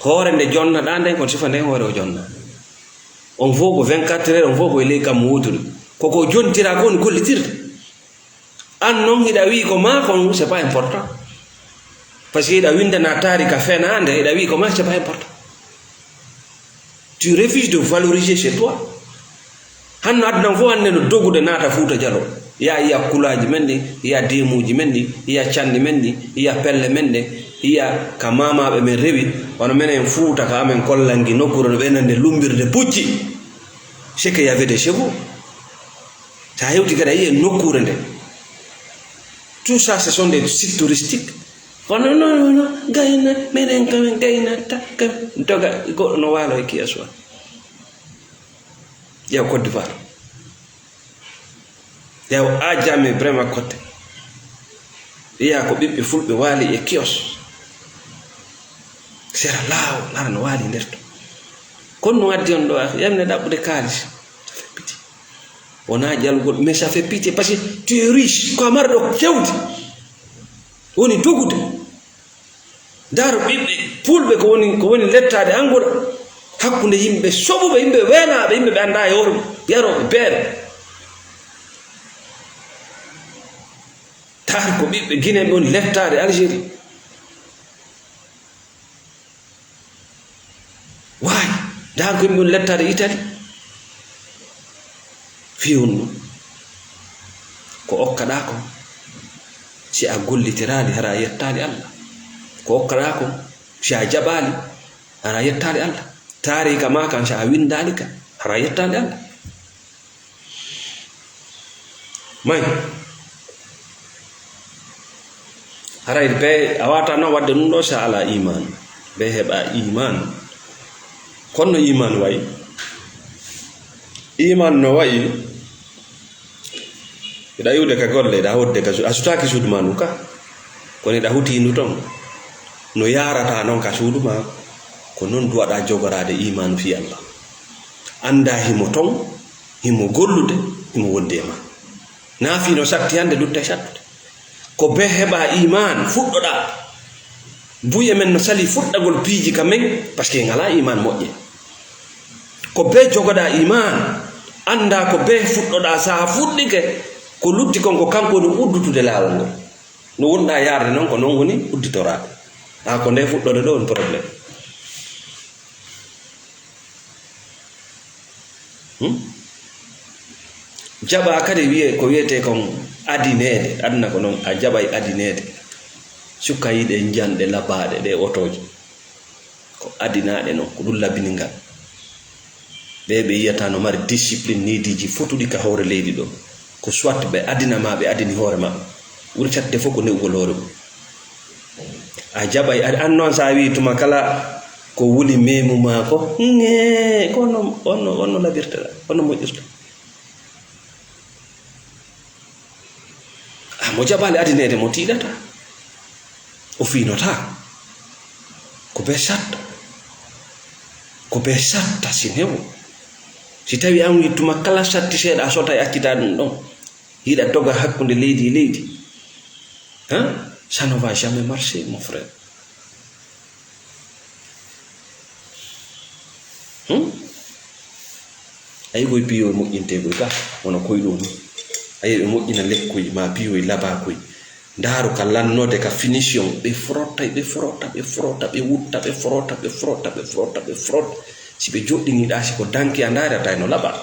Hoore nde jonnaɗaa nden, kon sifa nden hoore o jonna. On fof ko vingt-quatre heures, on fof ko e ley kammu wooturu. Ko ko jontira ko woni gollitirde. An non hiɗa wi'i ko maa kon, c'est pas important. Parce que hiɗa winndana taarika fenaande, hiɗa wi'i ko ma, c'est pas important. Tu refuses de valoriser chez toi. Hanno aduna fof hannde no dogude naata Fuuta Jaloo. Yiya, yiya kulaaji men ɗi, yiya deemuuji men ɗi, yiya canɗi men ɗi, yiya pelle men ɗe, yiya ka maamaaɓe men rewi, wano menen Fuuta ka amen Kollangi nokkuure no ɓe nande lummbirde pucci. C'est que y avait des chevaux. So a hewti kadi a yi'e nokkuure nde. Tout ça, ce sont des sites touristiques. Kono non, non, non, gayna, menen kam en gaynata, kam doga, goɗɗo no waalo e kiyas wa. Ƴeew Côte d'Ivoire. Ƴeew a jamais vraiment côté. Wiya ko ɓiɓɓe fulɓe waali e kiyos. Sera laawol, ara no waali nder to. Kono no addi on ɗo, a yamne ɗaɓɓude kaalis. Ça fait pitié. Wonaa jalugol, mais ça fait pitié parce que tu es riche, ko a marɗo jawdi. Woni dogude. Ndaar ɓiɓɓe fulɓe ko woni, ko woni lettaade Angola. Hakkunde yimɓe soɓuɓe, yimɓe weelaaɓe, yimɓe ɓe anndaa e hoore mum, yarooɓe beere. Ndaar ko ɓiɓɓe Guinée ɓe woni lettaade Algérie. Waay, ndaar ko yimɓe woni lettaade Italie. Fii honɗum? Ko okkaɗaa kon, si a gollitiraali, hara a yettaali Allah. Ko okkaɗaa kon, si a jaɓaali, hara a yettaali Allah. Taariika maa kan, si a winndaali ka, hara a yettaali Allah. May. Haray be a waata noon waɗde ɗum ɗo, si a alaa iimaan. Be heɓa iimaan. Kono no iimaan wayi? Iimaan no wayi, hiɗa iwde ka golle, hiɗa hoɗde ka su-, a sutaaki suudu maa ndun ka. Kono hiɗa hutii ndu ton. No yaarata noon ka suudu maa, ko noon duwaɗaa jogoraade iimaanu fii Allah. Anndaa himo ton, himo gollude, himo wondi e maa. Naa fii no satti hannde, lutte sattude. Ko be heɓa iimaan, fuɗɗoɗaa. Buy e men no sali fuɗɗagol piiji ka men, parce que en alaa iimaan moƴƴe. Ko be jogoɗaa iimaan, anndaa ko be fuɗɗoɗaa, so a fuɗɗike, ko lutti kon ko kanko woni uddutude laawol ngol. No wonɗaa yaarde noon, ko noon woni udditoraade. A ko nde fuɗɗode ɗo woni problème. Hmm? Jaɓa kadi wiye ko wiyetee kon adineede, aduna ko noon, a jaɓay adineede. Suka yiɗe njanɗe labaaɗe ɗe otooji. Ko adinaaɗe noon, ko ɗum labini ngal. Ɓe ɓe yiyata no mari discipline, neediiji fotuɗi ka hoore leydi ɗo. Ko soit ɓe adina ma, ɓe adini hoore maɓɓe. Ɓuri saɗde fof ko ne'ugol hoore mum. A jaɓay, a, an noon so a wii tuma kala ko wuli meemu maa ko, ŋee, ko on no, on no, on no labirta, on no moƴƴirta. A mo jaɓaali adineede mo tiiɗata. O fiinotaa. Ko bee saɗta. Ko bee saɗta si newo. Si tawi an wii tuma kala satti seeɗa a sotay accita ɗum ɗon. Hiɗa doga hakkunde leydi e leydi. Hein? Ça ne va jamais marcher, mon frère. Hmm? A yi koye piiwoye moƴƴintee koye ka, wona koye ɗum. A yi ɓe moƴƴina lekkoy, ma piiwoye laba koye. Ndaaru ka lannoode, ka finition. Ɓe frota, ɓe frota, ɓe frota, ɓe wutta, ɓe frota, ɓe frota, ɓe frota, ɓe frota. Si ɓe joɗɗinii ɗaa, si ko danki a ndaari a tawi no laba.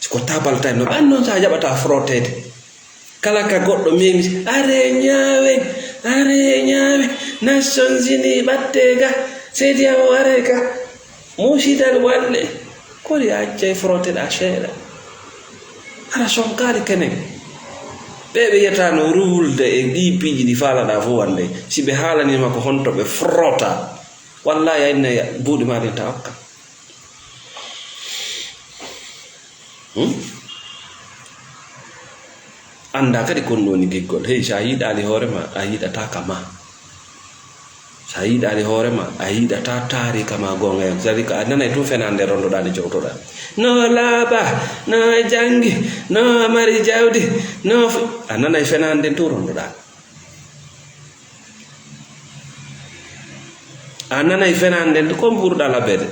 Si ko tabal tawi no, an noon sa jaɓata froteede. Kala ka goɗɗo memi, "Are ñaawe, are ñaawe, Nations Unies ɓatte ga, C D A O are ka, musidal walle, kori a accay froteɗa seeɗa." Hara sonkaali kenen. Ɓe ɓe yiyata no ruwulde e ɗii piiji ɗi faalaɗa fof wande, si ɓe haalaniima ko honto ɓe frota, wallahi a inna buuɗi maa ɗin ta okka. Hmm? Annda kadi kon ɗoni giggol. Hey, sa yiɗaali hoore ma, a yiɗata ka ma. Sa yiɗaali hoore ma, a yiɗata taarika ma goonga en. C'est-à-dire que a nanay tun fenaande rondoɗaa nde jowtoɗaa. No laaɓa, no janngi, no mari jawdi, no f-, a nanay fenaande nden tun rondoɗaa. A nanay fenaande nden, ko mbuurɗaa labbeede.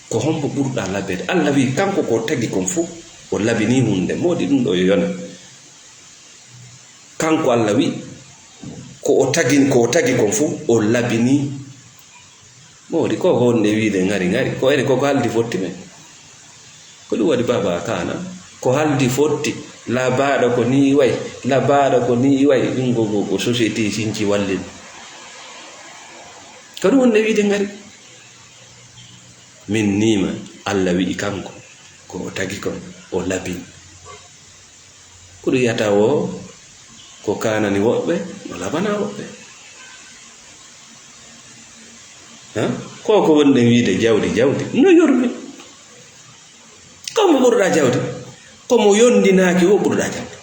Ko hombo ɓurɗaa labbeede? Allah wi'i, kanko ko tagi kon fof, o labinii huunde. Moodi ɗum ɗo yo yone. Kanko Allah wi'i, Ko o tagi, ko o tagi kon fof, o labini. Mawɗi, ko honde wiide ngari, ngari. Ko ene ko, ko haldi fotti men. Ko ɗum waɗi baba kana. Ko haldi fotti. Labaɗo ko ni way. Labaɗo ko ni way. Ɗum ko, ko, ko société sinci wallin. Ko ɗum honde wiide ngari. Min nima, Allah wi'i kanko, ko o tagi kon, o labini. Ko ɗum yata o, ko kanani woɓɓe, o labana woɓɓe. Ha? Ko, ko wonɗen wiide jawdi, jawdi, no yurmi. Ko mo ɓurɗa jawdi, ko mo yondinaaki o ɓurɗa jawdi.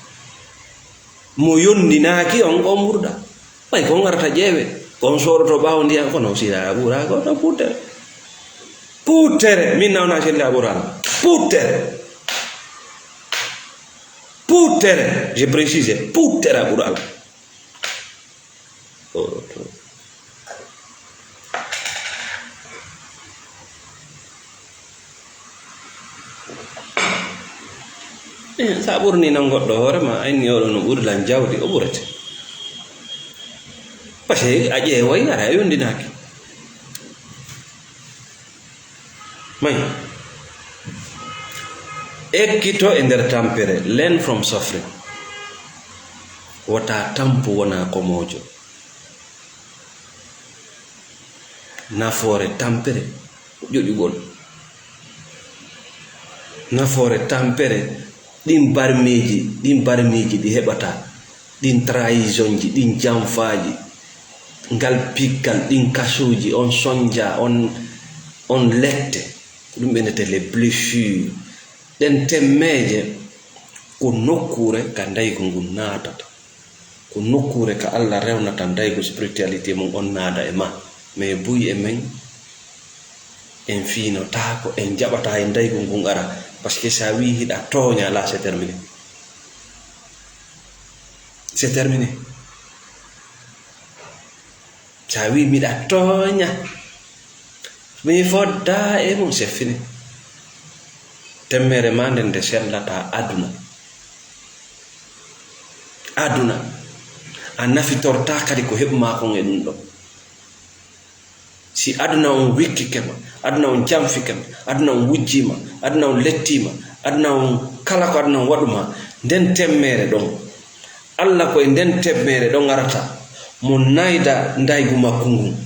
Mo yondinaaki on, on ɓurɗa. Ɓay kon arata ƴeewe, kon soodoto ɓaawo ndiyan, kono sila ɓura ko no puuttere. Puuttere, min nawna silla ɓura Alla. Puuttere. Puuttere, je précise, puuttere a ɓura Alla. O, to. Eh, sa ɓurni nan goɗɗo hoore ma, a inni oɗo no ɓuri lan jawdi, o ɓurete. Parce que a ƴeewoy, ara a yondinaaki. May. Ekkito e nder tampere, learn from suffering. Wota tampu wona komoojo. Nafoore tampere, ƴoƴugol. Nafoore tampere, ɗin barmeeji, ɗin barmeeji ɗi heɓata, ɗin trahisonji, ɗin janfaaji, ngal piggal, ɗin kasuuji, on sonja, on, on lette, ko ɗum ɓe nete les blessures. Ɗen temmeeje ko nokkuure ka ndaygu ngun naatata. Ko nokkuure ka Alla rewnata ndaygu spiritualité mum on naada e ma. Mais buy e men, en fiinotaako, en jaɓataa e ndaygu ngun ara. Parce que sa wi hiɗa tooña, là, c'est terminé. C'est terminé. Sa wi miɗa tooña, mi fodda e mum, c'est fini. Temmere ma nden nde sellata aduna. Aduna. A nafitorta kadi ko heɓma kon e ɗum ɗon. Si aduna on wikkike ma, aduna on janfike ma, aduna on wujjima, aduna on lettima, aduna on kala ko aduna on waɗuma, nden temmere ɗon. Alla ko e nden temmere ɗon arata, mo nayda ndaygu makko ngun.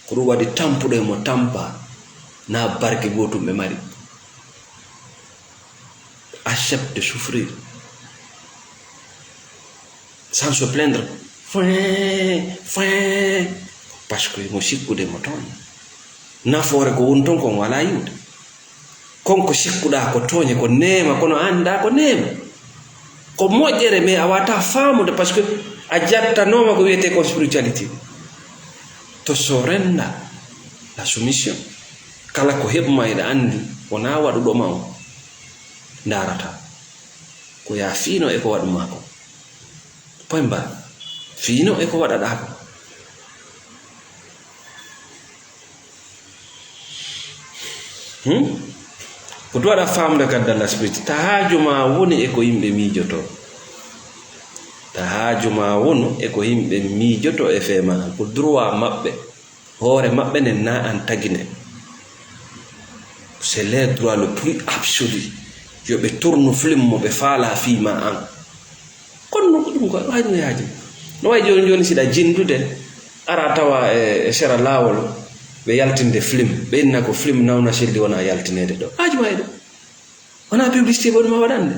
Ko ɗum waɗi tampuɗo e mo tampa, na barke gootum ɓe mari. Accepte de souffrir. Sans se plaindre. Fwee, fwee. Parce que mo sikkude mo toon. Nafoore ko woni toon kon wala yiwde. Kon ko sikkuɗaa ko tooñe, ko neema, kono anndaa ko neema. Ko moƴƴere, mais a wata faamude, parce que a jattanooma ko wiyetee ko spiritualité. To so renda la soumission. Kala ko heɓma eɗa anndi, wonaa waɗuɗo ma on. Ndaarata. Ko ya fiino e ko waɗumaa ko. Point barre. Fiino e ko waɗaɗaa ko. Hmm? Ko ɗum waɗa faamde ka Dallas Piti. Ta haaju ma woni e ko yimɓe miijoto. Ta haaju ma wonu e ko yimɓe miijoto e fee ma. Ko droit maɓɓe. Hoore maɓɓe nden na an tagine. C'est leur droit le plus absolu. Yo ɓe tournu film mo ɓe faala fii ma an. Kono non ko ɗum ko waajino yaaji. No wayi jooni jooni siɗa jindude, ara tawa e, e sera laawol, ɓe yaltinde film. Ɓe inna ko film nawna selli wona yaltineede ɗo. Haaju ma e ɗum. Wona publicité boni ma waɗande.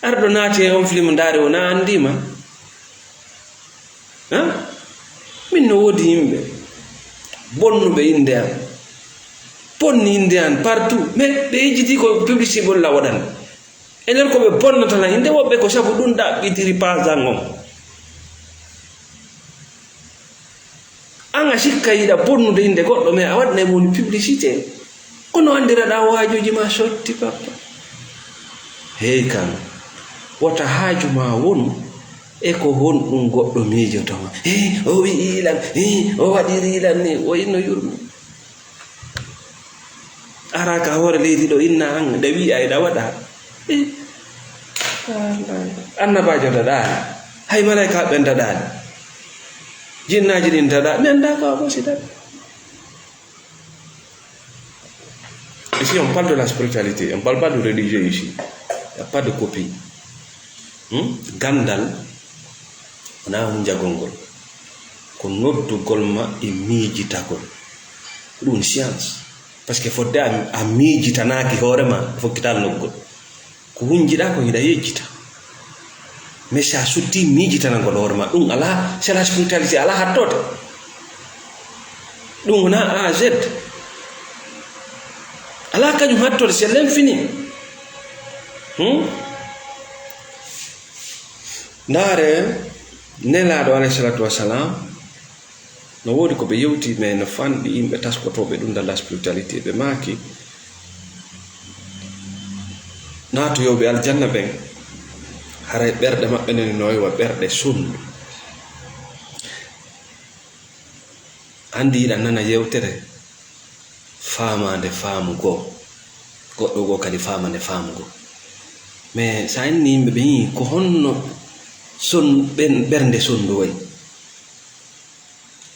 Arɗo naati e on film ndaari wona anndii ma. Ha? Min no woodi yimɓe bonnuɓe innde am. Bonni innde am partout. Mais ɓe yejjiti ko publicité bon la waɗande. E nder ko ɓe bonnata lan innde woɓɓe ko sabu ɗum ɗaɓɓitiri page an on. An a sikka yiɗa bonnude innde goɗɗo, mais a waɗna e mum publicité. Kono anndiraɗaa waajooji ma sotti, papa. Hey kan, wota haaju ma wonu e ko honɗum goɗɗo miijoto ma. Hey, o wi'i lan, hey, o waɗiri lan ni, o inno yurmi. Ara ka hoore leydi ɗo inna an, nde wi'a eɗa waɗa. Eh. Annabaajo daɗaani. Hay malaykaaɓe ɓen daɗaali. Jinnaaji ɗin daɗa, mi anndaa ko a ɓosi daɗa. Ici, on parle de la spiritualité, on parle pas de religieux ici. Il n'y a pas de copie. Hmm? Ganndal wonaa hunjagol ngol. Ko noddugol ma e miijitagol. Ko ɗum science. Parce que fodde a, a miijitanaaki hoore ma, fokkital noddugol. Ko hunjiɗaa ko hiɗa yejjita. Mais si a suttii miijitanagol hoore ma, ɗum alaa, c'est la spiritualité, alaa hattoode. Ɗum wonaa A Z. Alaa kañum hattoode, c'est l'infini. Hmm? Ndaare, Nelaaɗo alayhi salatu wassalam, no woodi ko ɓe yewti, mais no fanɗi yimɓe taskotooɓe ɗum dans la spiritualité. Ɓe maaki, naatoyooɓe aljanna ɓen, haray ɓerɗe maɓɓe nden no wayi wa ɓerɗe sonndu. Anndi yiɗa nana yewtere faamaande faamu goo, goɗɗo goo kadi faamaande faamu goo. Mais so a inni yimɓe ɓe, "Hii, ko honno son-, ɓen-, ɓernde sonndu wayi?"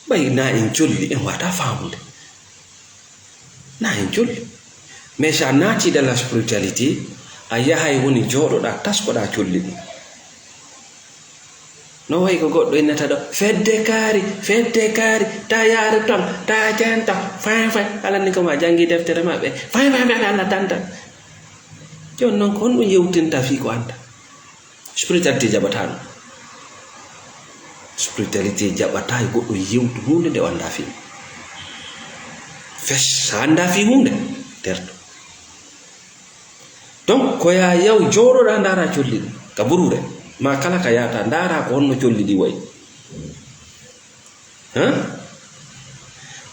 Ɓay na en colli, en wata faamude. Na en colli. Mais so a naati dans la spiritualité, a yahay woni jooɗoɗaa, taskoɗaa colli ɗin. No wayi ko goɗɗo innata ɗo, "Fedde kaari, fedde kaari, ta yaaru ton, ta jenta, fay, fay." Alaa ni ko ma janngi deftere maɓɓe, "Fay, fay, fay, Allah tanta." Jooni noon, ko honɗum yewtinta fii ko annda? Spiritualité jaɓataa ɗum. Spiritualité jaɓataa e goɗɗo yewtu huunde nde o anndaa fii. Fes, so a anndaa fii huunde, terto. Donc, ko yaa yaw jooɗoɗaa, ndaara colli ɗin ka buruure, ma kala ka yaata, ndaara ko honno colli ɗin wayi. Hã?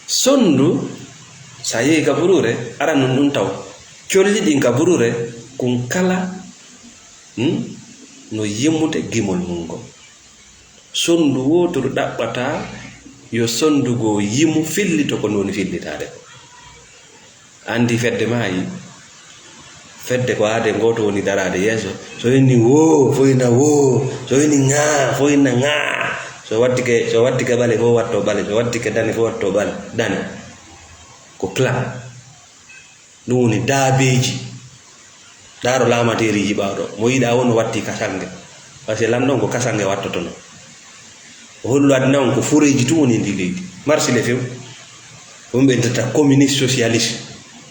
Sonndu, so a yehi ka buruure, aran non ɗum taw. Colli ɗin ka buruure, kun kala, hmm, no yimude gimol mum ngol. Sonndu wootoru ɗaɓɓataa yo sonndu goo yimu fillito ko nde woni fillitaade ko. Anndi fedde maayi. Fedde ko aade gooto woni daraade yeeso. So inni woo, foyna woo. So inni ŋaa, foyna ŋaa. So wattike, so wattike ɓale fof watto ɓale. So wattike dane fof watto ɓale, dane. Ko clan. Ɗum woni daabeeji. Ndaaro laamateeriiji ɓaaɗo. Mo yiɗaa woo no watti kasange. Parce que lanɗo on ko kasange wattotono. O hollu aduna on ko fureeji tun woni e ndii leydi. Marsi le few. Ɗum ɓe intata communiste socialiste.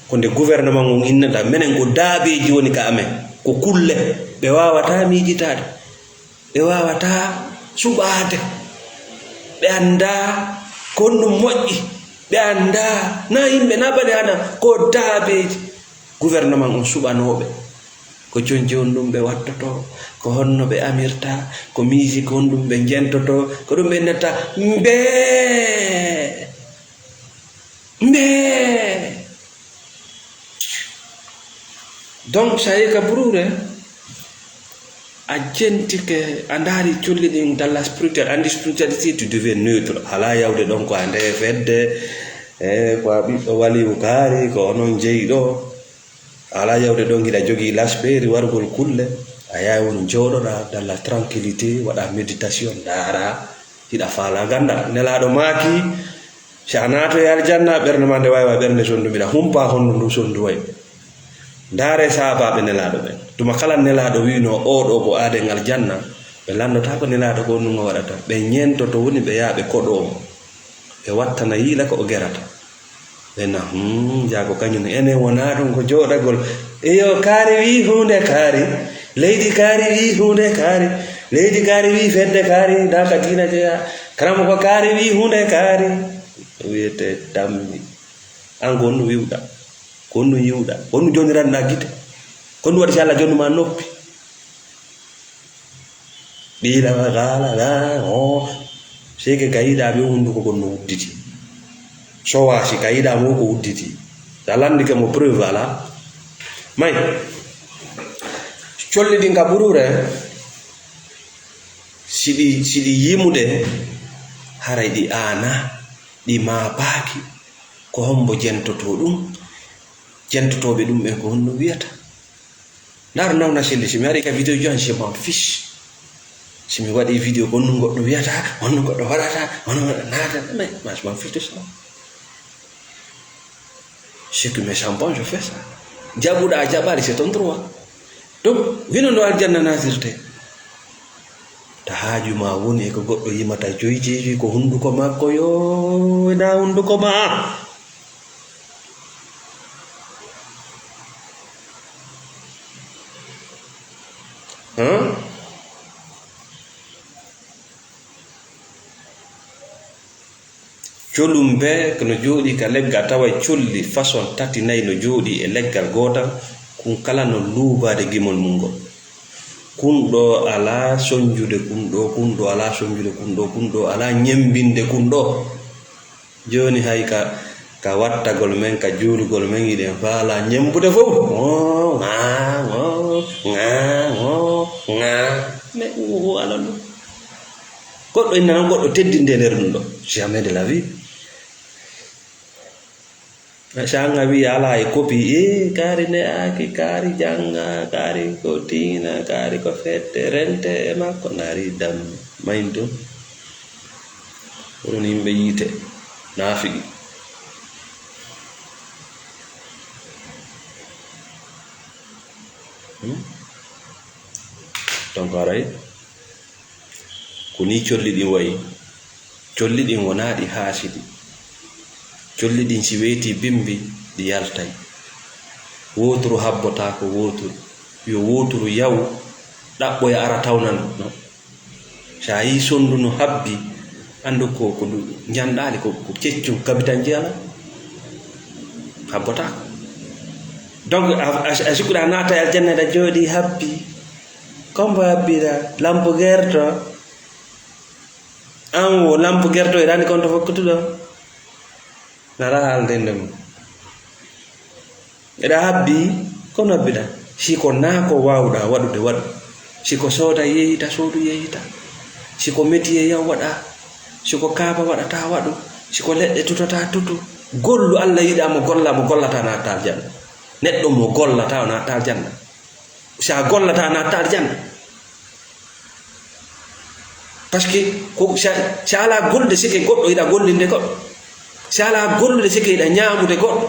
Ko nde gouvernement on innata, menen ko daabeeji woni ka amen. Ko kulle. Ɓe waawataa miijitaade. Ɓe waawataa suɓaade. Ɓe anndaa ko honɗum moƴƴi. Ɓe anndaa na yimɓe na ɓaleeɓe, ko daabeeji. Gouvernement on suɓanooɓe. Ko conci honɗum ɓe wattotoo, ko honno ɓe amirta, ko musique honɗum ɓe jentotoo, ko ɗum ɓe innata mbee, mbee. Donc, so a yehi ka buruure, a jentike, a ndaari colli ɗin dans la spiritualité, anndi spiritualité, tu deviens neutre. Alaa yawde ɗon ko a ndee fedde, e ko a ɓiɗɗo waliyu kaari, ko onon jeyi ɗo. Alaa yawde ɗon hiɗa jogii laspeeri wargol kulle, a yahay won jooɗoɗaa dans la tranquillité, waɗa méditation, ndaara, hiɗa faalaa ganndal. Nelaaɗo maaki, si a naatoyi aljanna, ɓernde maa nde wayi wa ɓernde sonndu, mbiɗa humpaa honno ndu sonndu wayi. Ndaaree sahaabaaɓe Nelaaɗo ɓen. Tuma kala Nelaaɗo wi'unoo, "Oo ɗoo ko aaden aljanna," ɓe lanndotaako Nelaaɗo ko honɗum o waɗata. Ɓe ñentoto woni ɓe yaha ɓe koɗoo mo. Ɓe wattana yiila ko o gerata. Ɓe na, "Hmm, jaago kañum enen wonaa ɗum ko jooɗagol." Iyo, kaari wii huunde kaari. Leydi kaari wii huunde kaari. Leydi kaari wii fedde kaari. Ndaa ka diina jeyaa. Karamoko kaari wii huunde kaari. Wiyete tammi. An ko honɗum wi'uɗaa? Ko honɗum yi'uɗaa? Ko honɗum joniranɗaa gite? Ko honɗum waɗi si Allah jonni ma noppi? Qiila wa qaala, la, o. Seke ka yiɗaa ɓe hunduko kon no udditi. So waasi ka yiɗaa mo ko udditi. Sa landike mo preuve alaa. May. Colli ɗin ka ɓurure. Siɗi, siɗi yimude. Haray ɗi aana. Ɗi maapaaki. Ko hombo jentotoo ɗum? Jentotooɓe ɗum ɓen ko honno wiyata? Ndaar nawna selli, si mi ari ka vidéo jon, je m'en fiche. Si mi waɗi vidéo, on nun goɗɗo wiyata, on nun goɗɗo waɗata, on nun goɗɗo naata. Mais moi, je m'en fiche de ça. Ce qui me semble bon, je fais ça. Jaɓuɗa a jaɓaali, c'est ton droit. Donc, hino no aljanna nasirte. Ta haaju ma woni e ko goɗɗo yimata joyi jeewi ko hunduko makko, yo, e na hunduko ma. Hein? Colum bee ko no jooɗii ka leggal, tawa colli façon tati nayi no jooɗii e leggal gootal, kun kala no luubaade gimol mun ngol. Kun ɗoo alaa sonjude kun ɗoo, kun ɗoo alaa sonjude kun ɗoo, kun ɗoo alaa ñemmbinde kun ɗoo. Jooni hay ka, ka wattagol men, ka juulugol men, hiɗen faalaa ñemmbude fow. Ŋoo, ŋaa, ŋoo, ŋaa, ŋoo, ŋaa. Mais wo alan ɗum. Goɗɗo inna noon goɗɗo teddinde e nder ɗum ɗo. Jamais de la vie. Sanga wi alaa e kopi, e kaari ne aki, kaari jannga, kaari ko diina, kaari ko fette, rente e makko, nari dam maynto. Onon yimɓe yiite, naafigi. Hmm? Donc, aray, ko ni colli ɗin wayi. Colli ɗin wonaa ɗi haasidi. Colli ɗin si weetii bimbi, ɗi yaltay. Wooturu habbotaako wooturu. Yo wooturu yaw, ɗaɓɓoya ara tawna ndu. No? Si a yii sonndu no habbi, anndu ko, ko ndu njanɗaali, ko, ko keccum, kabitanji alaa. Habbotaako. Donc, a, a, a sikkuɗa naata e aljanna, ɗa jooɗii habbi. Kombo habbira, lampu gerto. An wo lampu gerto, eɗa anndi konto fokkutuɗo? Nara haalde nde mum. Eɗa habbi, kono habbiɗa. Si ko naa ko waawuɗa waɗude, waɗu. Si ko sooda yeeyita, soodu yeeyita. Si ko métier yaw waɗa. Si ko kaaba waɗata, waɗu. Si ko leɗɗe tutata, tutu. Gollu Alla yiɗa mo golla, mo gollata naata aljanna. Neɗɗo mo gollata o naata aljanna. Si a gollata naata aljanna. Parce que ko si a, si a alaa gollude sike goɗɗo, hiɗa gollinde goɗɗo. Si a alaa gollude sike, hiɗa ñaamude goɗɗo.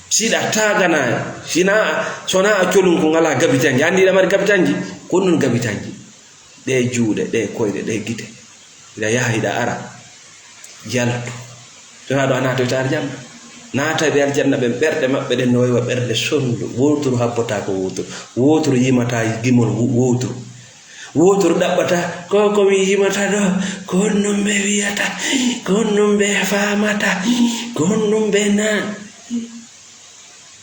Si hiɗa taagana, si naa, so naa a colun ko ngalaa gabitanji. Anndi hiɗa mari gabitanji? Ko non gabitanji. Ɗe juuɗe, ɗe koyɗe, ɗe gite. Hiɗa yaha, hiɗa ara. Yaltu. Jonaa ɗo a naatoyta aljanna. Naatoyɓe aljanna ɓen, ɓerɗe maɓɓe ɗen no wayi wa ɓerɗe sondu. Wooturu habbotaako wooturu. Wooturu yimataa gimol wo-, wooturu. Wooturu ɗaɓɓata, ko, ko mi yimata ɗo, ko honɗum ɓe wiyata, ko honɗum ɓe faamata, ko honɗum ɓe na.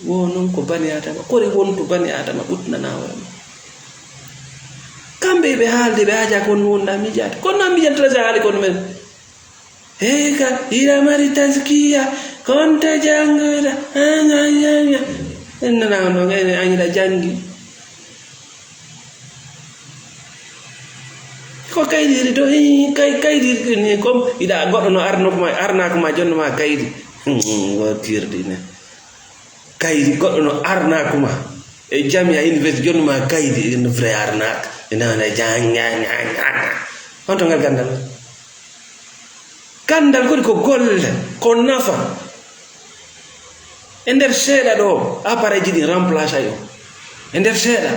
Wo non ko bani Adama, kore wontu bani Adama ɓutnana hoore mum. Kamɓe ɓe haalde, ɓe haajaa ko honɗum wonɗa miijaade. Kono non miijanta si haali kono men. Hey, ka, hiɗa mari taskiya, konta jannguɗa, anya, anya, anya. En nana on ɗon, en, an hiɗa janngi. Ko kaydiri to, hii, kay-, kaydiri ni, comme hiɗa goɗɗo no arnokuma, arnakuma, jonnuma kaydi. Hmm, wo kirdi ne. Kaydi, goɗɗo no arnakuma. E jamiya université, jonnuma kaydi, une vraie arnaque. Ina wona jang, jang, jang, jang. Honto ngal ganndal? Ganndal koni ko golle, ko nafa. E nder seeɗa ɗo, appareil ji ɗin remplace ay on. E nder seeɗa.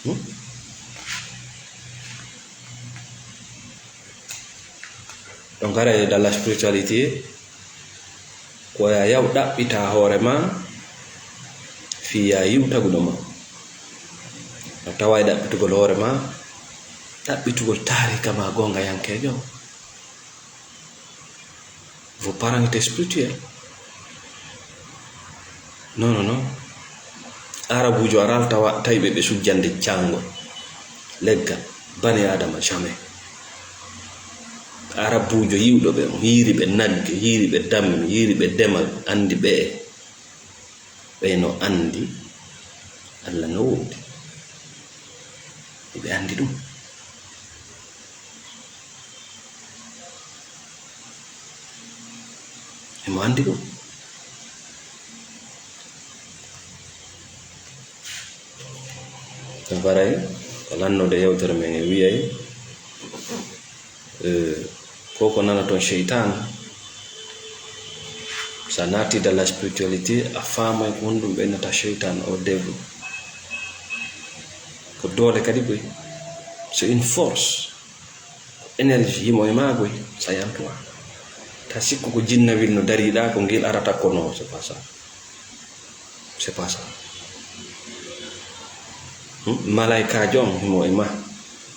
Hmm? Donc, haray dans la spiritualité, ko ya yaw ɗaɓɓita hoore ma, fii ya yiw taguɗo ma. A tawa e ɗaɓɓitugol hoore ma, ɗaɓɓitugol taarika ma goongayankeejo. Vos parents étaient spirituels. Non, non, non. Arabuujo aral tawa, tawi ɓe, ɓe sujjande caangol. Leggal. Bani Adama, jamais. Arabuujo yiwɗo ɓe, hiiri ɓe nagge, hiiri ɓe dammi, hiiri ɓe demal, anndi ɓe. Ɓe no anndi Alla no woodi. Ɓe anndi ɗum. Mo anndi ɗum. Ɓe mbaray ko lannoode yewtere men e wiyay, eh, ko ko nana toon seytaan. So a naati dans la spiritualité, a faamay ko honɗum ɓe innata seytaan o devil. Ko doole kadi koy. C'est une force. Ko énergie himo e maa koy, sa yantuwa. Ta sikku ko jinnawil no dariɗaa, ko ngil arata ko no, c'est pas ça. C'est pas ça. Hmm? Malaikaajo on himo e maa.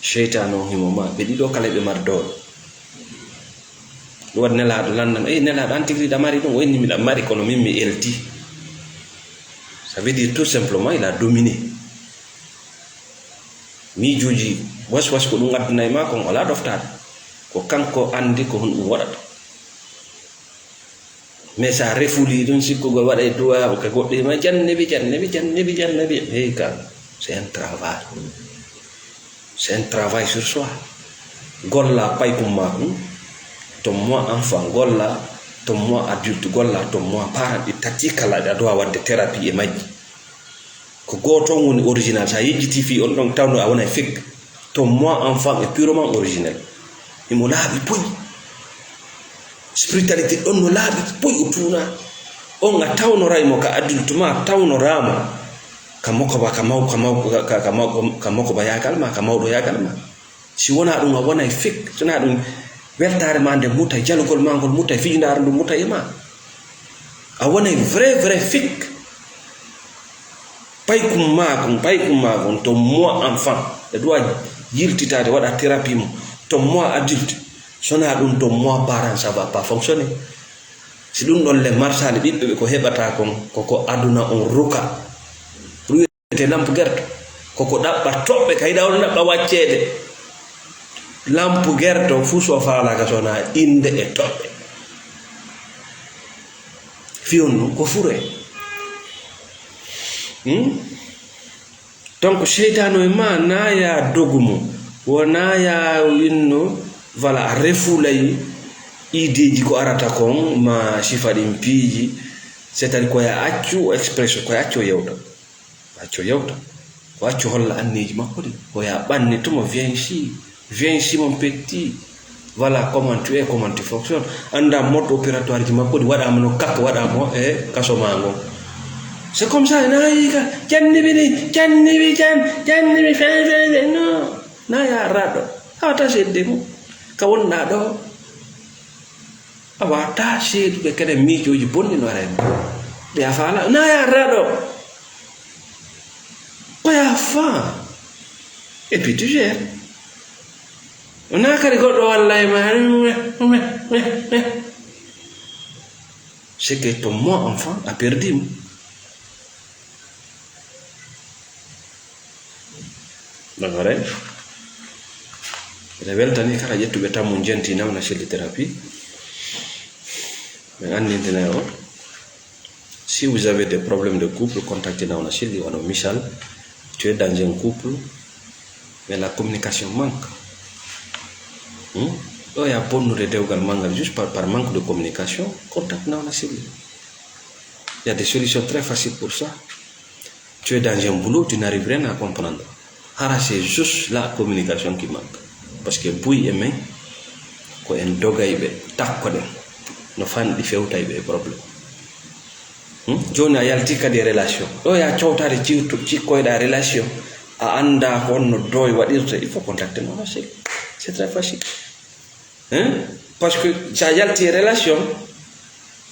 Seytaane on himo maa. Ɓe ɗiɗo kala ɓe mari doole. Ɗum waɗi Nelaaɗo lanndam, "Eyi, Nelaaɗo, an tigi ɗa mari ɗum?" O inni, "Miɗa mari, kono min mi elti." Ça veut dire tout simplement, il a dominé. Miijuuji waswas ko ɗum addana e maa kon, alaa ɗoftaade. Ko kanko anndi ko honɗum waɗata. Mais sa refuli ɗum sikkugol waɗa e duwaabu ka goɗɗi ma, jannebi, jannebi, jannebi, jannebi. Hey, ka, c'est un travail. C'est un travail sur soi. Golla paykum ma kun, to moi enfant, golla to moi adulte, golla to moi parent, ɗi tati kala ɗa dowa waɗde thérapie e majji. Ko gooto on woni original. So a yejjitii fii on ɗon, tawno a wonay fake. To moi enfant est purement originel. Himo laaɓi puy. Spiritualité ɗon no laaɓi puy, o tuunaa. On a tawnoray mo ka adulte ma, a tawnoraa mo ka mokoba, ka maw-, ka maw-, ka, ka, ka maw-, ka mokoba yaagal ma, ka mawɗo yaagal ma. Si wonaa ɗum, a wonay fake. Si wonaa ɗum, weltaare ma nde mutay, jalugol ma ngol mutay, fijindaare ndun mutay e ma. A wonay vrai, vrai fake. Paykum ma kun, paykum ma kun, to moi enfant. E doit yiltitaade, waɗa thérapie mo. To moi adulte. Si wonaa ɗum, to moi parent, ça va pas fonctionner. Si ɗum ɗon le marsaali ɓiɓɓe ɓe ko heɓata kon, ko ko aduna on ruka. Te lampu gerto, ko ko ɗaɓɓa toɓɓe, ka yiɗa on ɗaɓɓa wacceede. Lampu gerto fuu so faalaaka so wonaa innde e toɓɓe. Fiyon ɗum ko fure. Hmm? Donc, seytaano e ma, naa ya dogu mo. Wonaa ya winno, voilà, a refulay ideeji ko arata kon, ma sifa ɗin piiji. C'est-à-dire ko ya accu expression, ko ya accu yewta. Accu yewta. Ko accu holla anniyeeji makko ɗin. Ko ya ɓanni tuma, viens ici. Viens ici, mon petit. Voilà comment tu es, comment tu fonctionnes. Annda mode opératoire ji makko ɗi waɗaama no kakka waɗaama e kaso ma ngon. C'est comme ça, na yi ka, jannibi ni, jannibi jan, jannibi fen, fen, fen, non. Na ya raɗo. Awa ta sedde mu. Ka wonɗa ɗo. Awa ta seeduɓe kene miijooji bonni no ara en. Ɓe a faala, na ya raɗo. Ko ya fa. Et puis tu gères. Wonaa kadi goɗɗo walla e ma. C'est que ton moi enfant a perdu mo. Dagare. Ene weltani kala ƴettuɓe tammu jenti nawna selli thérapie. Ɓe anndintine o. Si vous avez des problèmes de couple, contactez Nawna Selli, wano misal, tu es dans un couple, mais la communication manque. Hmm? Ɗo ya bonnude dewgal ma ngal juste par, par manque de communication, contacte Nawna Selli. Il y a des solutions très faciles pour ça. Tu es dans un boulot, tu n'arrives rien à comprendre. Hara c'est juste la communication qui manque. Parce que buy e men, ko en dogay ɓe, takko ɗen. No fanɗi fewtay ɓe e problème. Hmm? Jooni a yalti kadi e relation. Ɗo ya cowtaade ciwtu-, cikkoyɗa relation. A annda ko on no doy waɗirta, il faut contacter Nawna Selli. C'est très facile. Hein? Parce que sa yalti e relation,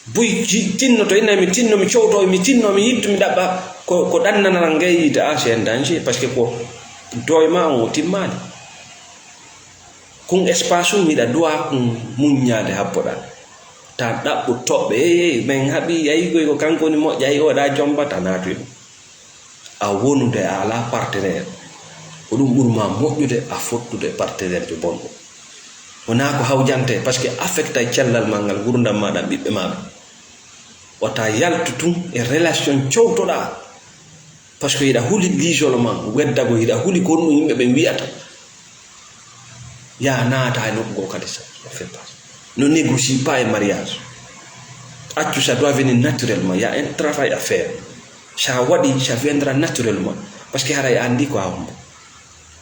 buy ji-, tinnoto, ina mi tinno, mi cowto, mi tinno, mi yittu, mi ɗaɓɓa, ko, ko ɗannanal ngay yiide, ah, c'est un danger, parce que ko doy ma on o timmaali. Kun espace um, miɗa duwa kun muññaade habboɗa. Ta ɗaɓɓu toɓɓe, "Ey, ey, men haɓi, ayi koy ko kanko woni moƴƴa, ayi oɗa jomba," ta naatu e ɗum. A wonude, a alaa partenaire. Ko ɗum ɓuri ma moƴƴude, a fottude e partenaire jo bonɗo. Wonaa ko hawjante, parce que affecta e cellal ma ngal, ngurdam ma ɗam, ɓiɓɓe ma ɓe. Wata yaltu tun e relation cowtoɗa. Parce que hiɗa huli l'isolement, weddago, hiɗa huli ko honɗum yimɓe ɓen wi'ata. Ya naata e nokku goo kadi sa, on fait pas. Ne négocie pas e mariage. Accu, ça doit venir naturellement. Il y a un travail à faire. Ça waɗi, ça viendra naturellement. Parce que haray andi ko a hombo.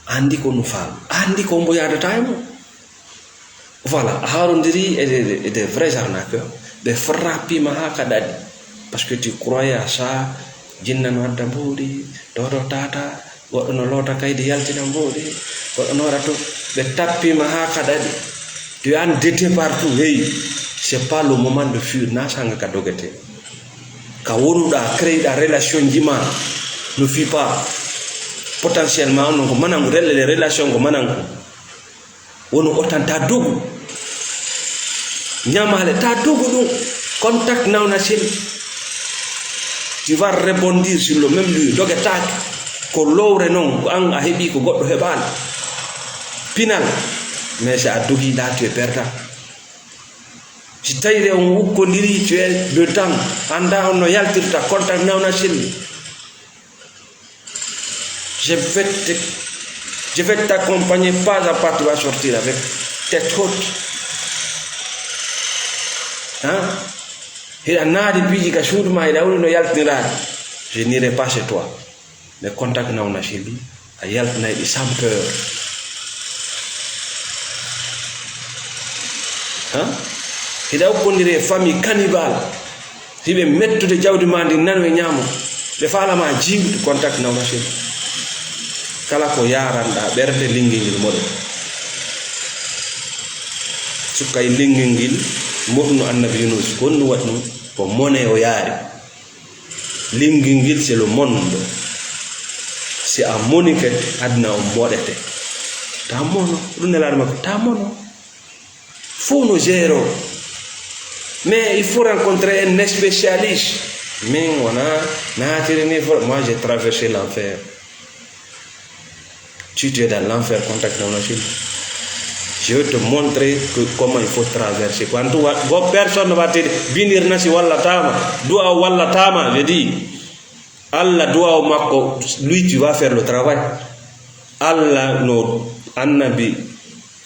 Andi ko no faam. Andi ko hombo yaadata e mo. Voilà, a haarondiri e des, e des vrais arnaqueurs. Ɓe frappima haa ka ɗaɗi. Parce que tu croyais à ça, jinna no adda mboɗi, ɗo ɗo tata, goɗɗo no loota kaydi yaltina mboɗi, goɗɗo no waɗa to. Ɓe tappima haa ka ɗaɗi. Tu es endetté partout, hey. C'est pas le moment de fuir, na sanga ka dogete. Ka wonuɗa, créeɗa relation jima. No fi pas. Potentiellement, on ko manangu, relle les relations ko manangu. Wono otan ta dogu. Ñamale ta dogu ɗum. Contact nawna sel. Tu vas rebondir sur le même lieu. Dogetaake. Ko lowre noon, ko an a heɓi, ko goɗɗo heɓaani. Pinal. Mais si a dogi ɗa, tu es perdant. Si tawii on ukkondiri, tu es dedans. Annda on no yaltirta, contact nawna selli. Je vais te, je vais t'accompagner pas à pas, tu vas sortir avec tête haute. Hein? Hiɗa naadi piiji ka suudu ma, hiɗa woni no yaltiniraade. Je n'irai pas chez toi. Mais contact nawna selli, a yaltinay ɗi sans peur. Hein? Hiɗa ukkondiri e famille cannibale. Hiɓe mettude jawdi ma ndin, nano e ñaamo. Ɓe faala ma jiwde, contact nawna selli. Kala ko yaranɗa ɓernde, linngel ngel moɗe. Sukkay linngel ngel moɗno annabi Yunus, ko honno waɗi ɗum? Ko mone o yaari. Linngel ngel, c'est le monde. Si a moni kadi, aduna on moɗete. Ta mono, ɗum nelaɗo makko, ta mono. Fof no gérer. Mais il faut rencontrer un spécialiste. Min wona naatiri ni fo, moi j'ai traversé l'enfer. Si tu es dans l'enfer, contacte nawna selli. Je vais te montrer que comment il faut traverser. Ko en tout cas, go personne va te dire, binir nasi walla tama, du'a walla tama, je dis. Alla du'a o makko, lui tu vas faire le travail. Alla no annabi,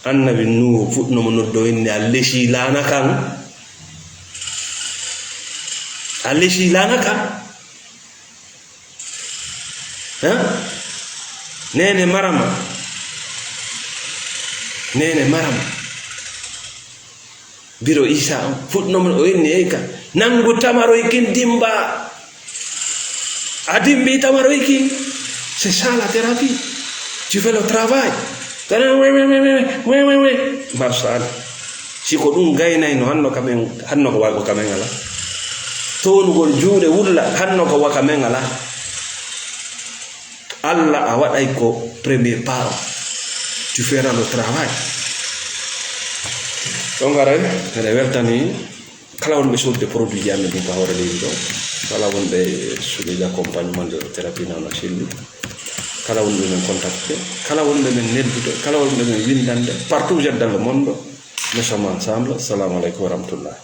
annabi Nuhu fuɗɗunoo mo noddo inni a lesi laana kan. A lesi laana kan. Hein? Nene Marama. Nene Marama. Biro Isa on. Fuɗɗunoo mo o inni ey ka. Nangu tamaroy kin dimba. A dimbi tamaroy kin. C'est ça la thérapie. Tu fais le travail. Kana we, we, we. Masha Allah. Si ko ɗum gaynayno, hanno kamen, hanno ko wa-, ko kamen ala. Toonugol juuɗe wulla, hanno ko wa kamen ala. Alla a waɗay ko premier pas o. Tu feras le travail. Ɗon garay, eɗe weltani kala wonɓe sodde produit ji amen ɗin ka hoore leydi ɗo. Kala wonɓe soluji accompagnement de thérapie nawna selli. Kala wonɓe men contacté. Kala wonɓe men neddude. Kala wonɓe men windande. Partout vous êtes dans le monde. Nous sommes ensemble. Assalamu aleykum wa rahmatullah.